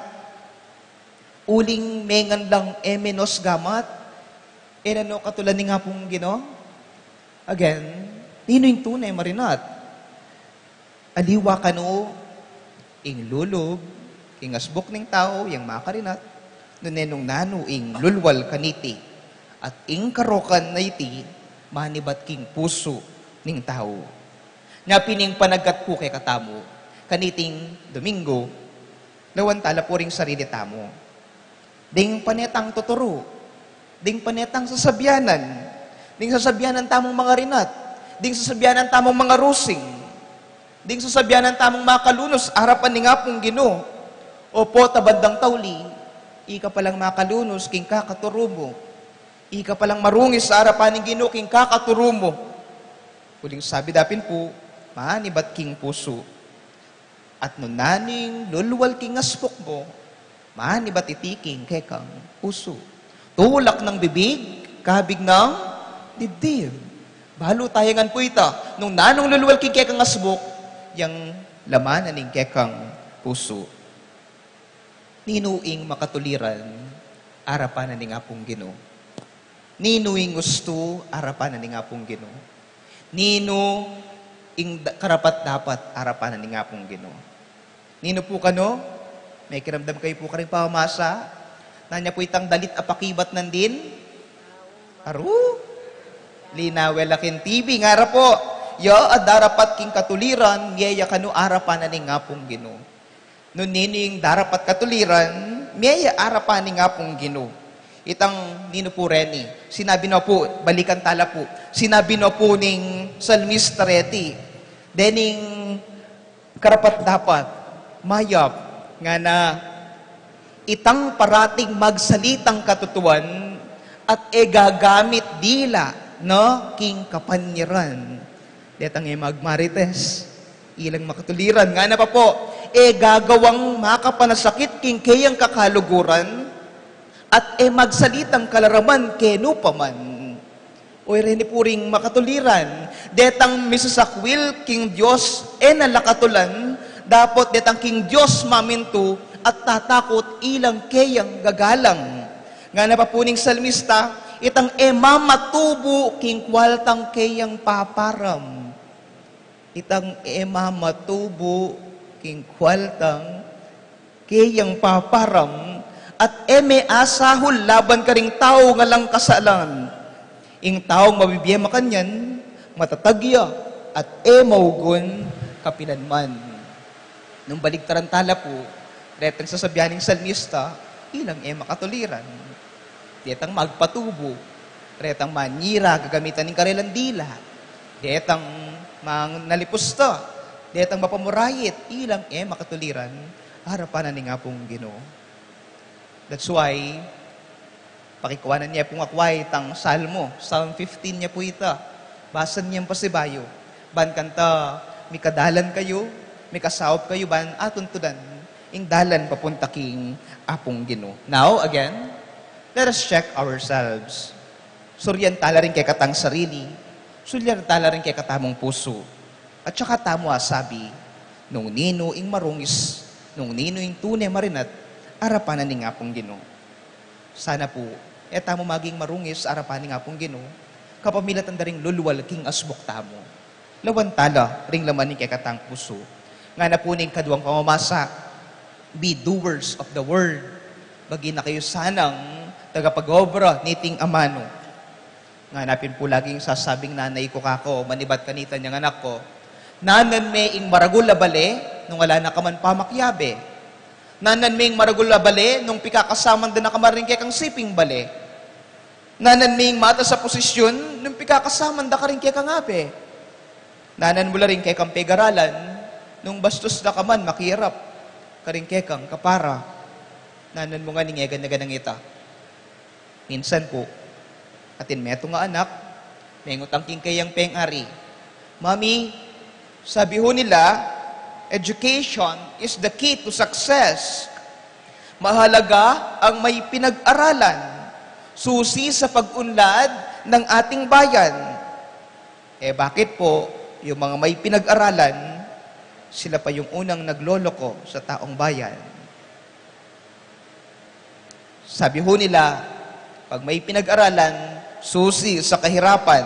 uling mengan lang e menos gamat, e na no katulan ning Apung Ginu. Again, ninu ing tune marinat? Aliwa kanu ing lulub king asbuk ning tau, yang makarinat, nune nung nanu ing lulwal kaniti, at ing karokan na iti, manibat king pusu ning tau. Nya pin ing panagkat ku kekatamu, kaniting Domingo, lawan tala pu ring sarili tamu. Ding pane tang tuturu, ding pane tang sasabianan, ding sasabianan tamung mangarinat, ding sasabianan tamung mangarusing, ding sasabianan tamung makalunus arapan ning Apung Ginu. Opo, ta bandang tauli, ika palang makalunus king kakaturu mu, ika palang marungis arapan ning Ginu king kakaturu mu. Uling sabi da pin pu, manibat king pusu. At nung nanu ing lulwal king asbuk mu, manibat iti king kekang pusu. Tulak ng bibig, kabig ng dibdib. Balu taya ngan pu ita, nung nanung lulwal king kekang asbuk, yang laman na ning kekang pusu. Ninu ing makatuliran arapan na ning Apung Ginu? Ninu ing ustu arapan na ning Apung Ginu? Ninu ing da-, karapat-dapat arapan na ning Apung Ginu? Ninu pu kanu? Mekiramdam kayu pu karing pamamasa? Nanu ya pu itang dalit a pakibat nandin? Aru? Linawe la king T V, ngara pu, ya a darapat king katuliran, mie ya kanu arapan na ning Apung Ginu. Nung ninu ing darapat katuliran, mie ya arapan ning Apung Ginu. Itang ninu pu reni, sinabi no pu, balikan tala pu, sinabi no pu ning salmista reti, dening karapat-dapat, mayap, ngana, itang parating magsalitang katutuan at e gagamit dila na king kapanyaran. Detang e magmarites, ilang makatuliran. Ngana pa pu, e gagawang makapanasakit king keyang kakaluguran, at e magsalitang kalaraman kenu pa man. Uy, reni pu ring makatuliran, detang misasakwil king Dios, e na la katulan, dapot detang king Dios mamintu at tatakut, ilang keyang gagalang. Ngana pa pu ning salmista, itang e mamatubu king kualtang keyang paparam. Itang e mamatubu king kualtang keyang paparam, at e me asahul laban karing tau alang kasalan. Ing taung mabibie makanyan, matatag ya, at e maugun kapilan man. Nung baliktaran tala pu, retang sasabian ning salmista, ilang e makatuliran. Detang magpatubu. Retang manyira, gagamitan ning karelang dila. Detang mang nalipusta, detang mapamurait, ilang e makatuliran arapan na ning Apung Ginu. That's why, pakikuanan ye pung akway tang Salmo, Psalm fifteen ye pu ita. Basan ye pasibayu. Ban kanta, mikadalan kayu, mikasaup kayu, ban atuntunan ing dalan papunta king Apung Ginu. Now, again, let us check ourselves. Surian tala ring kekatang sarili, surian tala ring kekatamung pusu. At saka tamu asabi, nung ninu ing marungis, nung ninu ing tune marinat, arapan na ning Apung Ginu. Sana pu, e tamu maging marungis arapan ning Apung Ginu, kapamilatan da ring lulwal king asbuk tamu. Lawan tala ring laman ning kekatang pusu. Ngana pu ning kaduang pamamasa, be doers of the word. Maging na kayu sanang tagapag-obra niting amanu. Ngana pin pu laging sasabing nanay ku kaku, manibat kanita niyang anak ku, nanan me ing maragul a bale, nung ala na ka man pamakiabe. Nanan me ing maragul a bale, nung pikakasaman da na ka man ring kekang siping bale. Nanan me ing matas a posisyun, nung pikakasaman da ka ring kekang abe. Nanan mu la ring kekang pegaralan, nung bastos da ka man makirap karing kekang kapara. Nanan mu ngan ing e gana-ganang ita. Minsan pu, atin metung a anak, mengutang king keyang pengari, "Mami, sabi ho nila, education is the key to success. Mahalaga ang may pinag-aralan, susi sa pag-unlad ng ating bayan." E bakit po yung mga may pinag-aralan, sila pa yung unang nagloloko sa taong bayan? Sabi ho nila, pag may pinag-aralan, susi sa kahirapan.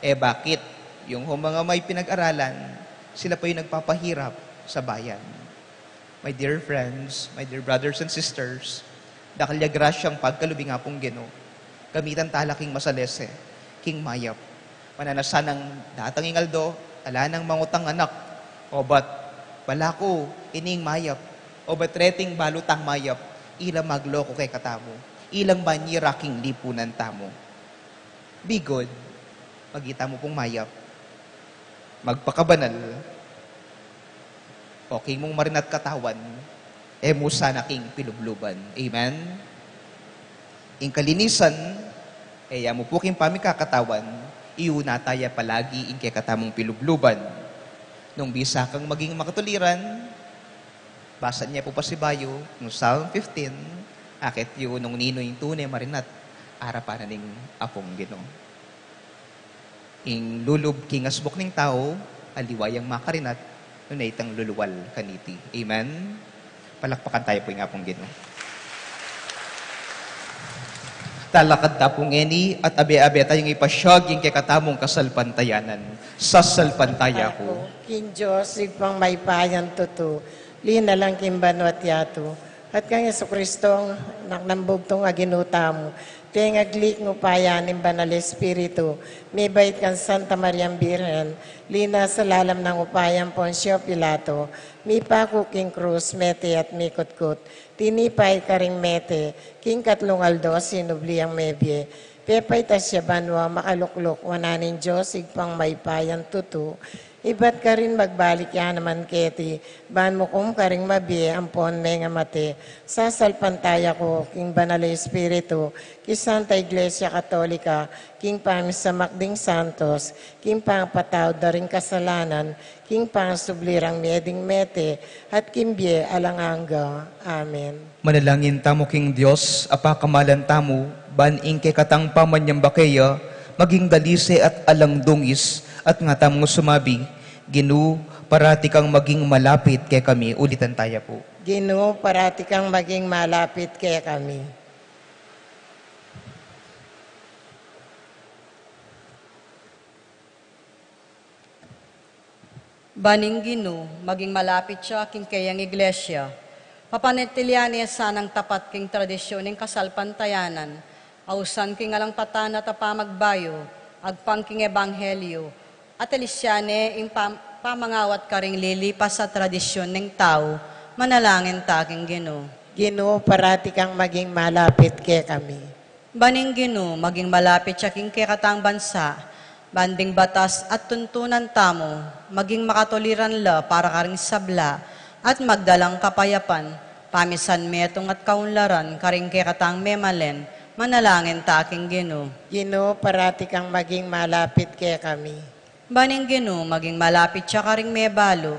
E bakit yung ho mga may pinag-aralan, sila pa yung nagpapahirap sa bayan? My dear friends, my dear brothers and sisters, dakal ya grasyang pagkalub ing Apung Ginu, gamitan tala king masalese, king mayap. Mananasanang datang ing aldo, ala nang mangutang anak, "Obat bala ku ining mayap, obat reting balu tang mayap, ilang magloko kekatamu, ilang manyira king lipunan tamu." Be good, maging tamu pung mayap, magpakabanal, o king mung marinat katawan, e mu sana king pilubluban. Amen? Ing kalinisan, e ya mu pu king pamikakatawan, iuna taya palagi ing kekatamung pilubluban. Nung bisa kang maging makatuliran, basan ye pu pasibayu, nung Psalm fifteen, akit yu nung ninu ing tune marinat arapan na ning Apung Ginu. Ing lulub king asbuk ning tau, aliwa yang makarinat, nune itang lulwal kaniti. Amen? Palakpakan tayu pu ing Apung Ginu. Talakad ta pu ngeni at abe-abe tayung ipasyag ing kekatamung kasalpantayanan. Sasalpantaya ku king Dios, Ibpang mayupayang tutu, linalang king banua't yatu, at kang Jesucristo, Anak nang bugtung a Ginu tamu, tengagli king upaya ning Banal Espiritu, mibait kang Santa Mariang Birhen, linasa lalam nang upaya nang Poncio Pilato, mipaku king krus, mete at mikutkut, tinipa ya karing mete, king katlung aldo sinubli yang mebie, pepaitas ya banua, makalukluk wanan ning Dios Ibpang mayupayang tutu, ibat karin magbalik ya naman keti, ban mukum karing mabie ampon mengamate. Sasalpantaya ku king Banal a Espiritu, king Santa Iglesia Katolika, king pamisamak ding santos, king pangapatawad da ring kasalanan, king pangasubli rang mie ding mete, at king bie alang angga. Amen. Manalangin tamu king Dios a pakamalan tamu, ban ing kekatang pamanyamba keya maging dalise at alang dungis, at nga tamung sumabi, Ginu, parati kang maging malapit kekami. Ulitan taya pu. Ginu, parati kang maging malapit kekami. Ban ing Ginu maging malapit ya king keyang Iglesia, papanatilian ne sanang tapat king tradisyun ning kasalpantayanan, ausan king alang patanat a pamagbayu, agpang king ebanghelyu, at alisian ne ing pam-, pamangawat karing lilipas a tradisyun ning tau. Manalangin ta king Ginu. Ginu, parati kang maging malapit kekami. Ban ing Ginu maging malapit ya king kekatang bansa, ban ding batas at tuntunan tamu maging makatuliran la para karing sabla, at magdalang kapayapan, pamisan metung at kaunlaran karing kekatang memalen. Manalangin ta king Ginu. Ginu, parati kang maging malapit kekami. Ban ing Ginu maging malapit ya karing mebalu,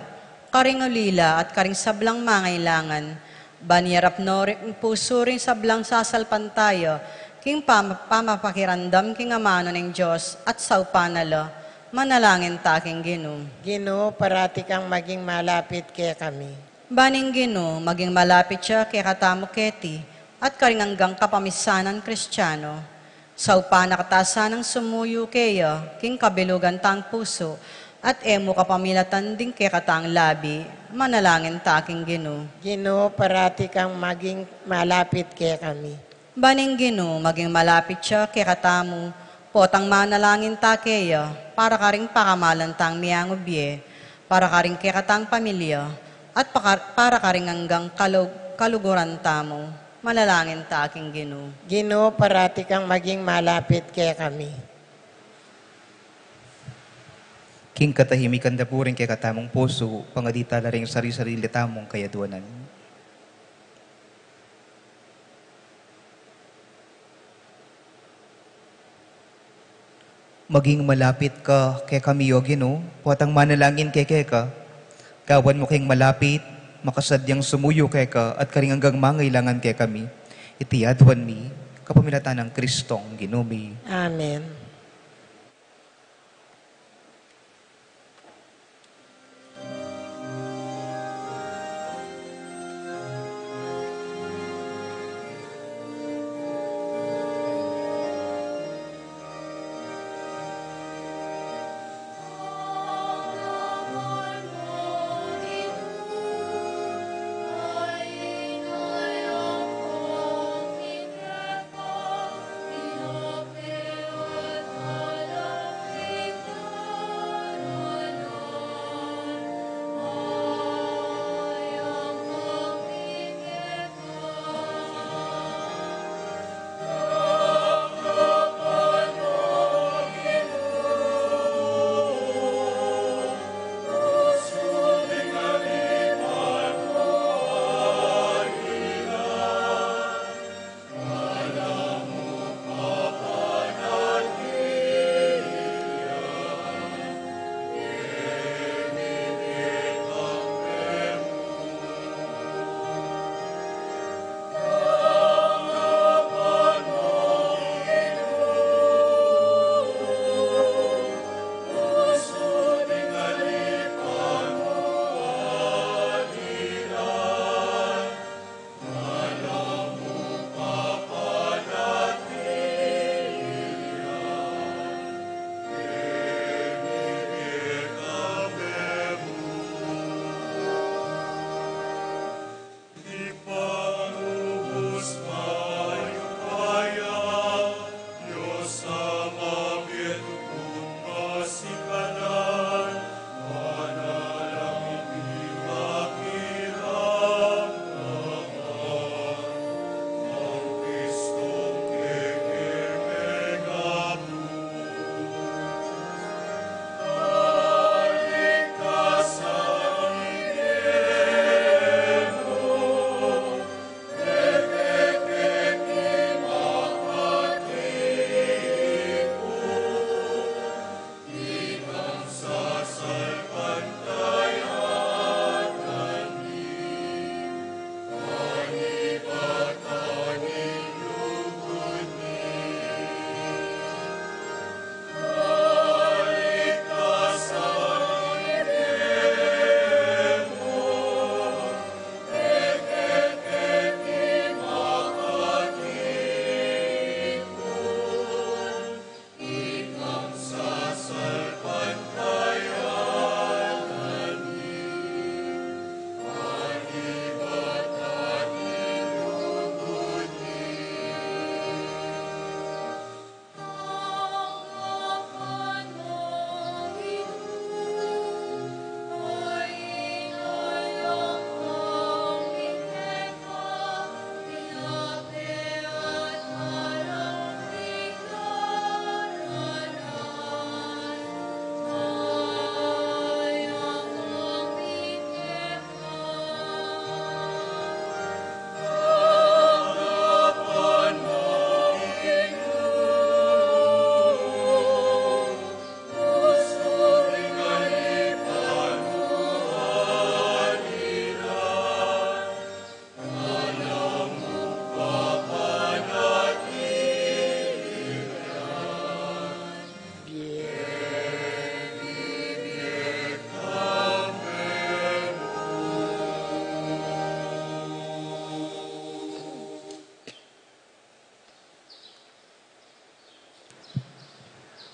karing ulila at karing sablang mangailangan. Ban iyarap no ring pusu ring sablang sasalpantaya king pam-, pamapakiramdam king amanu ning Dios at saupan na la. Manalangin ta king Ginu. Ginu, parati kang maging malapit kekami. Ban ing Ginu maging malapit ya kekatamu keti at karing anggang kapamisanan Kristiano. Saupan na kata sanang sumuyu keya king kabilugan tang pusu, at e mu kapamilatan ding kekatang labi. Manalangin ta king Ginu. Ginu, parati kang maging malapit kekami. Ban ing Ginu maging malapit ya kekatamu, potang manalangin ta keya para karing pakamalan tang miangubie, para karing kekatang pamilya, at paka-, para karing anggang kalug-, kaluguran tamu. Manalangin ta king Ginu. Ginu, parati kang maging malapit kekami. King katahimikan da pu ring kekatamung pusu, pangadi tala ring sari-sarili tamung kayadwanan. Maging malapit ka kekami, O Ginu, potang manalangin kami keka. Gawan mu keng malapit, makasadyang sumuyu keka at karing anggang mangailangan kekami. Iti aduan mi, kapamilatan nang Kristong Ginu mi. Amen.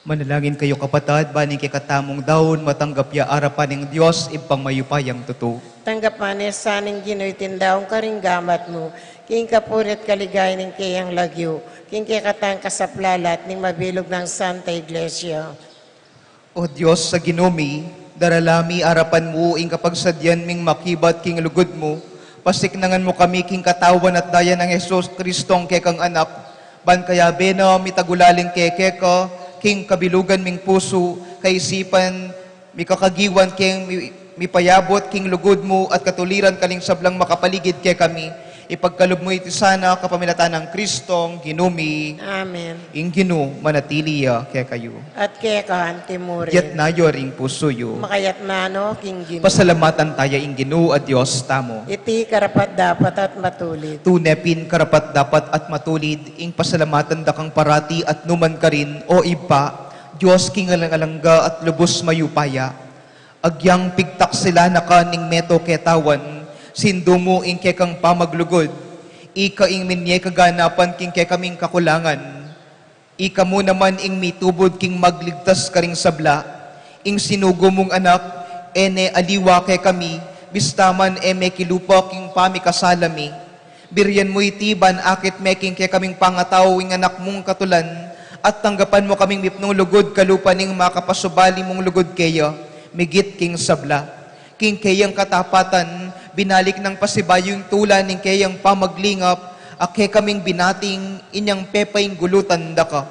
Manalangin kayu, kapatad, ban ing kekatamung daun matanggap ya arapan ning Dios Ibpang mayupayang tutu. Tanggapan na sa ning Ginu iting daun karing gamat mu, king kapurian at kaligayan ning keyang lagyu, king kekatang kasaplalan at ning mabilug nang Santa Iglesia. O Dios a Ginu mi, darala mi arapan mu ing kapagsadyan ming makibat king lugud mu, pasiknangan mu kami king katawan at daya nang Jesus Cristong kekang Anak, ban kayabe na mitagulaling keka king kabilugan ming pusu, kaisipan, mikakagiwan keng mi-, mipayabut king lugud mu at katuliran karing sablang makapaligid kekami. Ipagkalub mu iti sana kapamilatan nang Cristong Ginu mi. Amen. Ing Ginu manatili ya kekayu. At keka antimurin. Iyatas yu ring pusu yu. Makayatas no king Ginu. Pasalamatan taya ing Ginu a Dios tamu. Iti karapat-dapat at matulid. Tune pin karapat-dapat at matulid ing pasalamatan da kang parati at nukarin man, O Ibpa, Dios king alang-alang angga at lubus mayupaya. Agyang pigtaksilan na ka ning meto ketawan, sindu mu ing kekang pamaglugud. Ika ing minie kaganapan king kekaming kakulangan. Ika mu naman ing mitubud king magligtas karing sabla. Ing sinugo mung Anak, e ne aliwa kekami, bista man e mekilupa king pamikasala mi. Burian mu iti ban akit me king kekaming pangatau ing Anak mung katulan, at tanggapan mu kaming mipnung lugud kalupa ning makapasubali mung lugud keya, migit king sabla. King keyang katapatan, binalik nang pasibayu ing tula ning keyang pamaglingap, a kekaming binating inyang pepainggulutan da ka.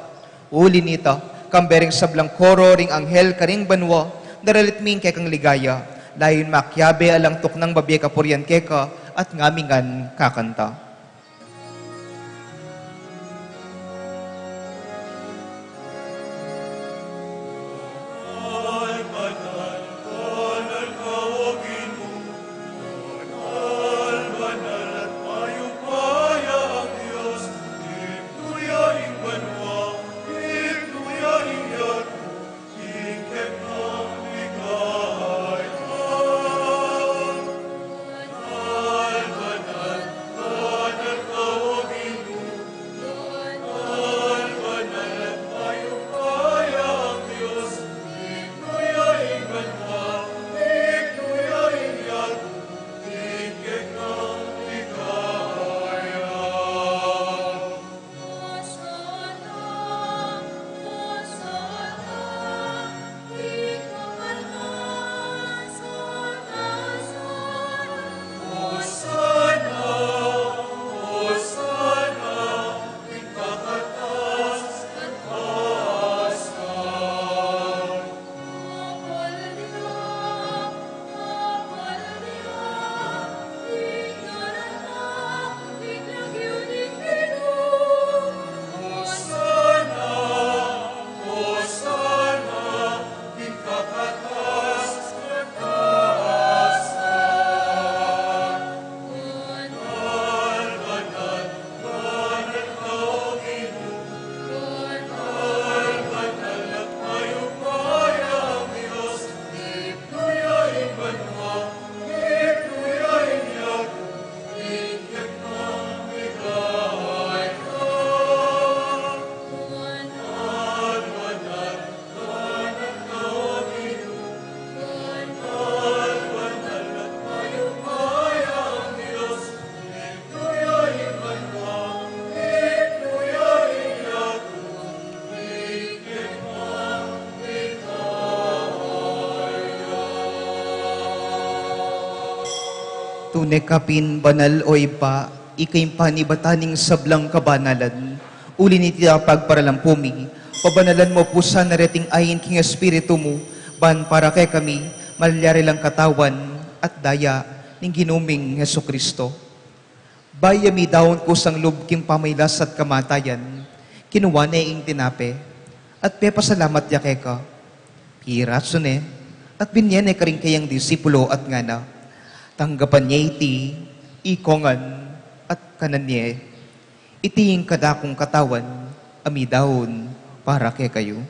Uli nita, kambe ring sablang koro ring anghel karing banua, daralit mi ing kekang ligaya, layun makiabe alang tuknang babie kapurian keka, at ngamingan kakanta. Tune ka pin banal, o Ibpa, ika ing panibatan ning sablang kabanalan. Uli nita pagparalampu mi, pabanalan mu pu sana reting ain king Espiritu mu, ban para kekami, malyari lang katawan at daya ning Ginu ming Jesucristo. Bayu ya midaun kusang lub king pamailas at kamatayan, kinua ne ing tinape, at pepasalamat ya keka, pirasu ne, at binie ne karing keyang disipulu at ngana: Tanggapan ye iti, ikongan, at kanan ye. Iti ing kadakung katawan a midaun para kekayu.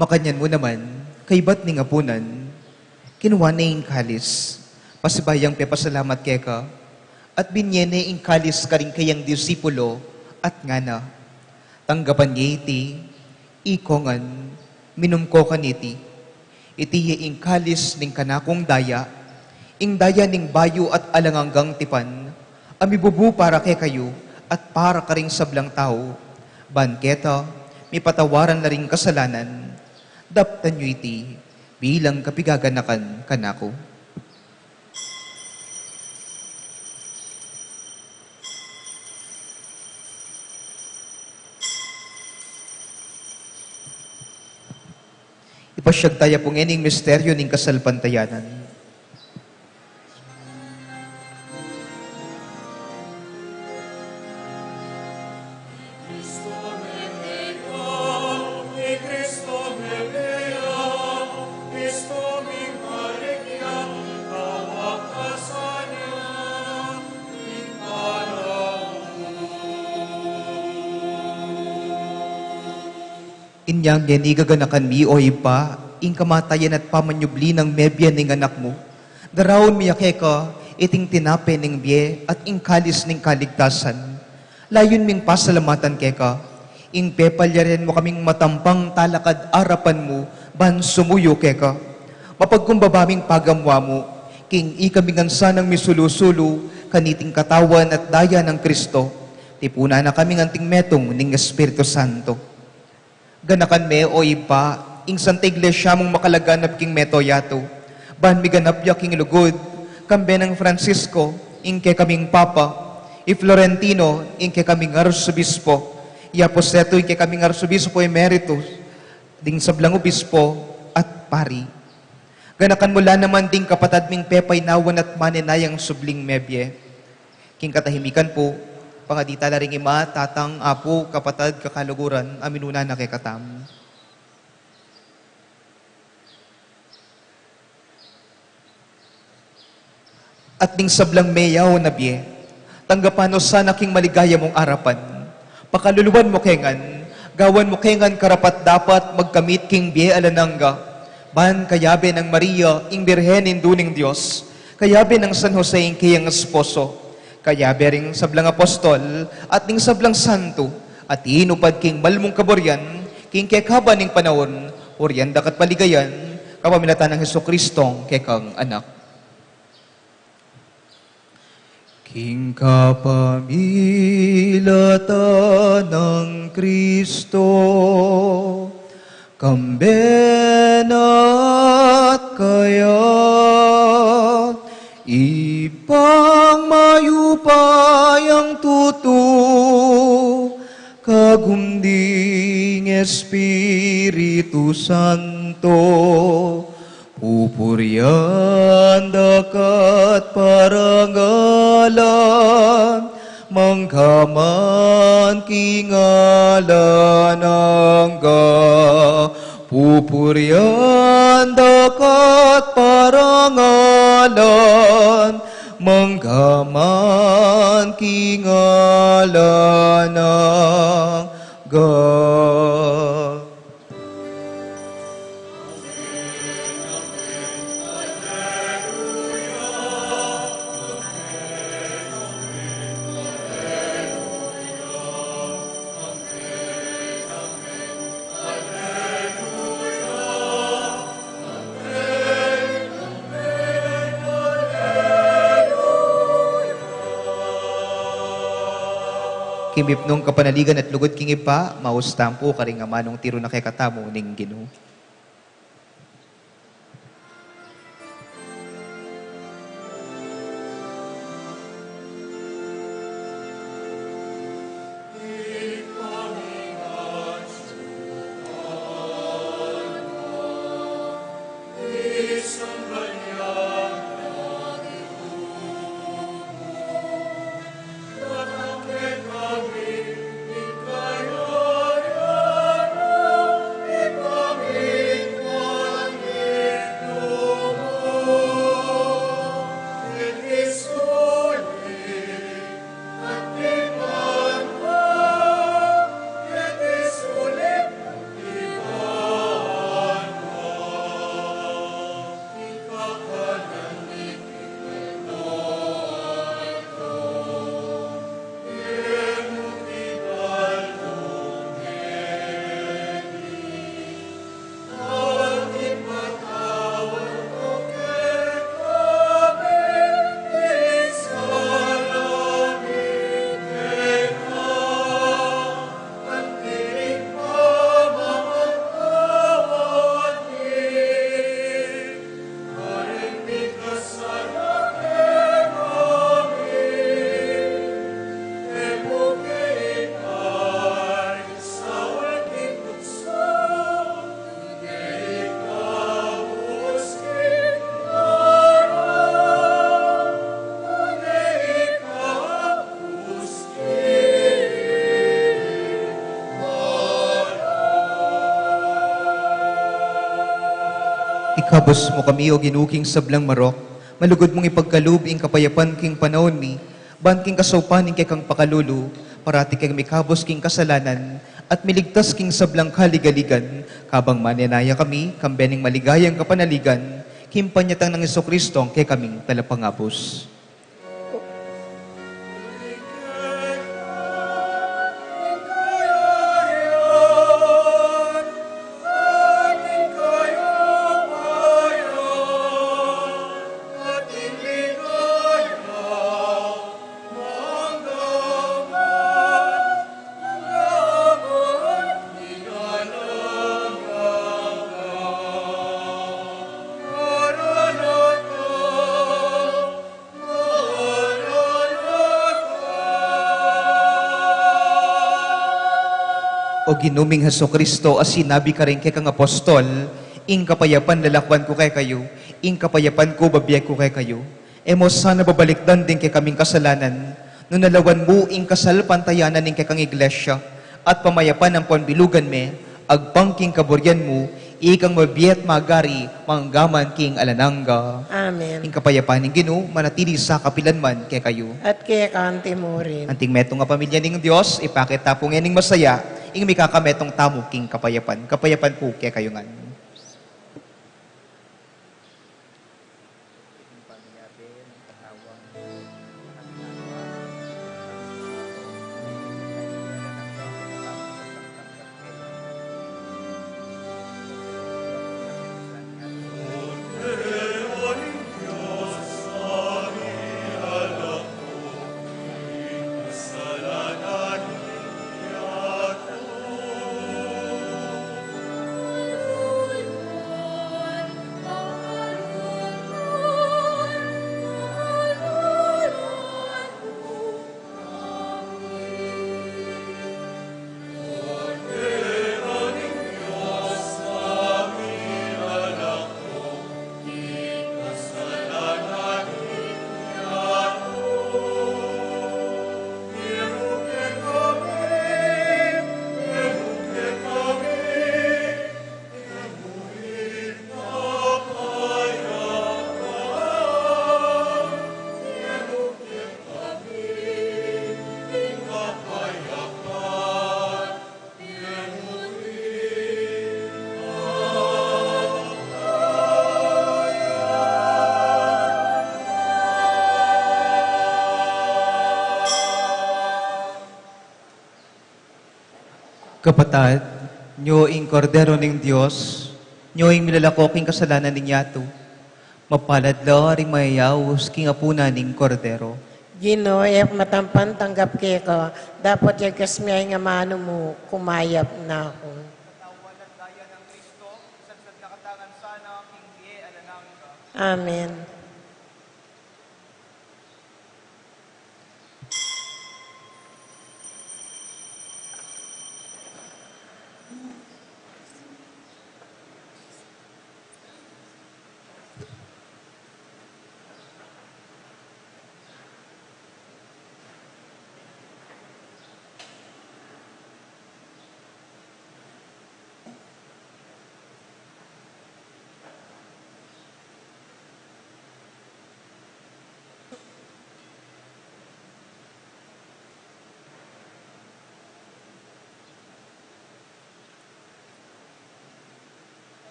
Makanyan mu naman, kaybat ning apunan, kinua ne ing kalis, pasibayu yang pepasalamat keka, at binye ne ing kalis karing kayang disipulo, at ngana: Tanggapan ye iti, ikongan, minum ko kaniti. Iti ya ing kalis ning kanakung daya, ing daya ning bayu at alang anggang tipan, a mibubu para kekayu at para karing sablang tau, ban keta mipatawaran la ring kasalanan. Daptan yu iti bilang kapigaganakan kanaku. Ipasyag taya pu ngeni ing misteryu ning kasalpantayanan. Inya ngeni gaganakan mi, O Ibpa, ing kamatayan at pamanyubli nang mebie ning Anak mu. Daraun mi ya keka iting tinape ning bie at ing kalis ning kaligtasan. Layun ming pasalamatan keka ing pepalyarian mu kaming matampang talakad arapan mu ban sumuyu keka. Mapagkumbaba ming pagamuan mu king ikami ngan sanang misulu-sulu kaniting katawan at daya nang Kristo. Tipunan na kami ngan anting metung ning Espiritu Santo. Ganakan me, O Ibpa, ing Santa Iglesia mung makalaganap king mabilug a yatu, ban miganap ya king lugud, kambe nang Francisco, ing kekaming Papa, i Florentino, ing kekaming Arsobispo, i Aposeto, ing kekaming Arsobispo Emeritus, ding sablang obispo at pari. Ganakan mu la naman ding kapatad ming pepainawan at manenayang subling mebie. King katahimikan pu, pangadi tala ring Ima, Tatang, Apu, Kapatad, Kakaluguran, a minuna na kekatamu. At ding sablang meyaun a bie, tanggapan no sana king maligaya mung arapan. Pakaluluan mu ke ngan, gawan mu ke ngan karapat-dapat magkamit king bie alang angga, ban kayabe nang Maria, ing Birhen Indu ning Dios, kayabe nang San Jose, ing keyang esposo, kayabe ring sablang apostol, at ning sablang santo, a tinupad king mal mung kaburian, king kekaban ning panaun, purian da ka at paligayan, kapamilatan nang Jesucristong kekang Anak. King kapamilatan nang Kristo, kambe na at kaya, Ibpang mayupayang tutu, kagum ding Espiritu Santo, pupurian da ka at parangalan, mangga man king alang angga. Pupurian da ka at parangalan, mangga man king alang angga. King mipnung kapanaligan at lugud king Ibpa, maus tamu pu karing amanung tiru na kekatamu ning Ginu. Diyos mu kami, o Ginu, king sablang marok, malugud mung ipagkalub ing kapayapan king panaun mi, ban king kasaupan ning kekang pakalulu, parati keng mikabus king kasalanan, at miligtas king sablang kaligaligan, kabang manenaya kami, kambe ning maligayang kapanaligan, king panyatang nang Jesucristo, ang kekaming talapangabus. O Ginu ming Jesucristo, a sinabi karing kekang apostol, ing kapayapan lalakwan ku kekayu, ing kapayapan ku bibie ku kekayu. E mu sana babalikdan ding kekaming kasalanan, nune lawan mu ing kasalpantayanan ning kekang Iglesia, at pamayapan ampon bilugan me, agpang king kaburian mu, ikang mabie at magari, mangga man king alang angga. Amen. Ing kapayapan ning Ginu, manatili sa kapilan man kekayu. At keka anti mu rin. Anting metung a pamilya ning Dios, ipakit ta pu ngening masaya, ing mikakametung tamu king kapayapan. Kapayapan pu kekayu ngan. Kapatad, nyo ing Kordero ning Dios, nyo ing milalako king kasalanan ning yatu. Mapalad la ring mayayaus king apunan ning Kordero. Ginu, e ku matampan tanggap keka, dapot yagkas me ing amanu mu, kumayap na ku. Katawan at daya nang Kristo, sagsag na katamu ngan sana king bie alang angga. Amen.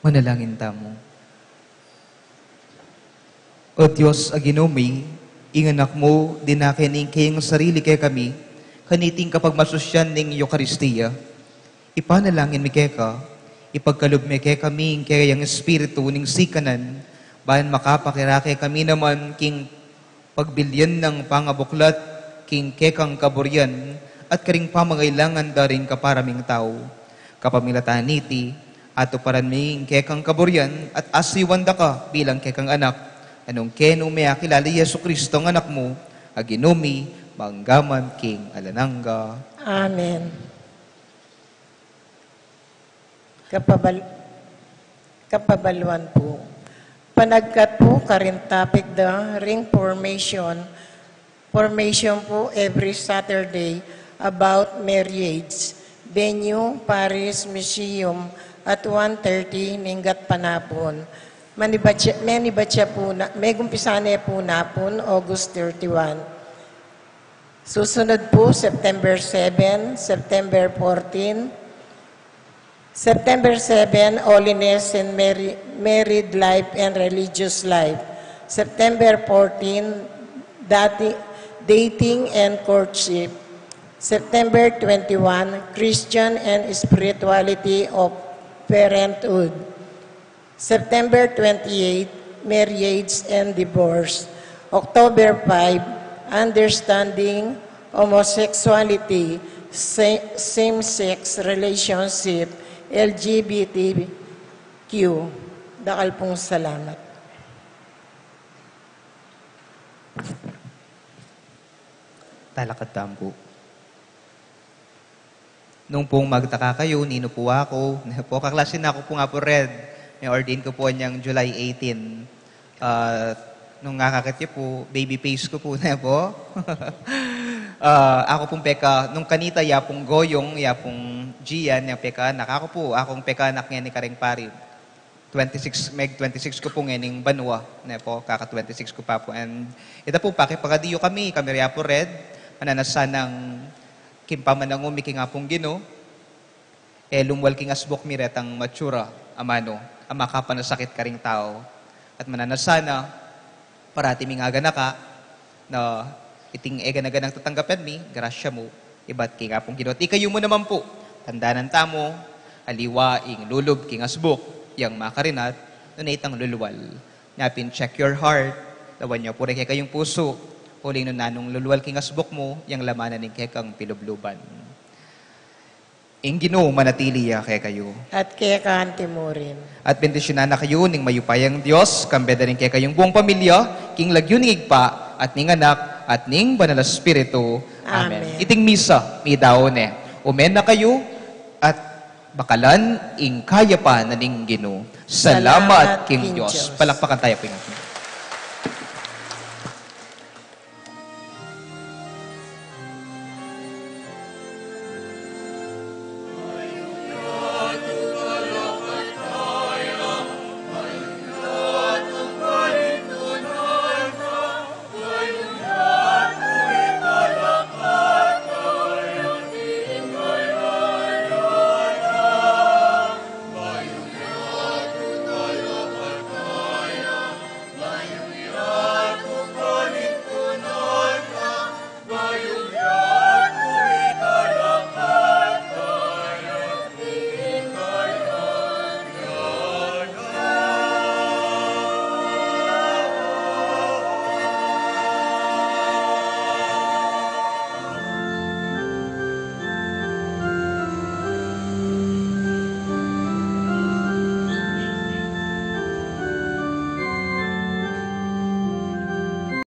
Manalangin tamu. O Dios a Ginu mi, ing Anak mu, dinake ne ing keyang sarili kekami, kaniting kapagmasusyan ning Eukaristia. Ipanalangin mi keka, ipagkalub me kekami ing keyang Espiritu ning sikanan, ban makapakirake kami naman king pagbilyan nang pangabuklat king kekang kaburian at karing pamangailangan da ring kapara ming tau. Kapamilatan niti, atuparan mi ing kekang kaburian at asiwan da ka bilang kekang anak, nung kenu mi akilala i Jesucristo a Anak mu, a Ginu mi, mangga man king alang angga. Amen. Kapabal-, kapabaluan pu. Panagkat pu karing topic da ring formation, formation pu every Saturday about marriage. Venue, Parish Museum at one thirty ning gatpanapun. Manibatya, manibatya pu na, megumpisa ne pu napun August thirty-one. Susunod pu, September seven, September fourteen. September seven, Holiness and Marri-, Married Life and Religious Life. September fourteen, dati-, Dating and Courtship. September twenty-one, Christian and Spirituality of Parenthood. September twenty-eight, Marriage and Divorce. October five, Understanding Homosexuality, Sa-, Same-Sex Relationship, L G B T Q. Dakal pung salamat. Talakad tamu pu. Nung pung magtaka kayu, ninu pu aku, ne pu, kaklase na ku pu nga pu Red, me-ordain ku pu anyang July eighteen. Ah, nung akakit yu pu, baby face ku pu, ne pu. Ah, aku pung peka, nung kanita ya pung Goyong, ya pung Gian, ya pekaanak, aku pu, akung pekaanak ngeni karing pari. Twenty-six, meg twenty-six ku pu ngening banua, ne pu, kaka twenty-six ku pa pu. And ita pu, pakipagadi yu kami, kami ri Apu Red, mananu sanang king pamanangu mi king Apung Ginu, e lumwal king asbuk mi retang mature a manu, a makapanasakit karing tau. At mananu sana, parati ming aganaka, na iting e gana-ganang tatanggapan mi, grasya mu, ibat king Apung Ginu. At ikayu mu naman pu, tandanan tamu, aliwa ing lulub king asbuk, yang makarinat, nune itang lulwal. Nya pin check your heart, lawan yu pu ring kekayung pusu, uling nung nanung lulwal king asbuk mu, yang laman na ning kekang pilubluban. Ing Ginu manatili ya kekayu. At keka anti mu rin. At bendisyunan na kayu ning mayupayang Dios, kambe da ring kekayung buung pamilya, king lagyu ning Ibpa, at ning Anak, at ning Banal a Espiritu. Amen. Amen. Iting misa, midaun ne. Umen na kayu, at bakalan ing kayapan na ning Ginu. Salamat king Dios. Palakpakan tamu pu ing ating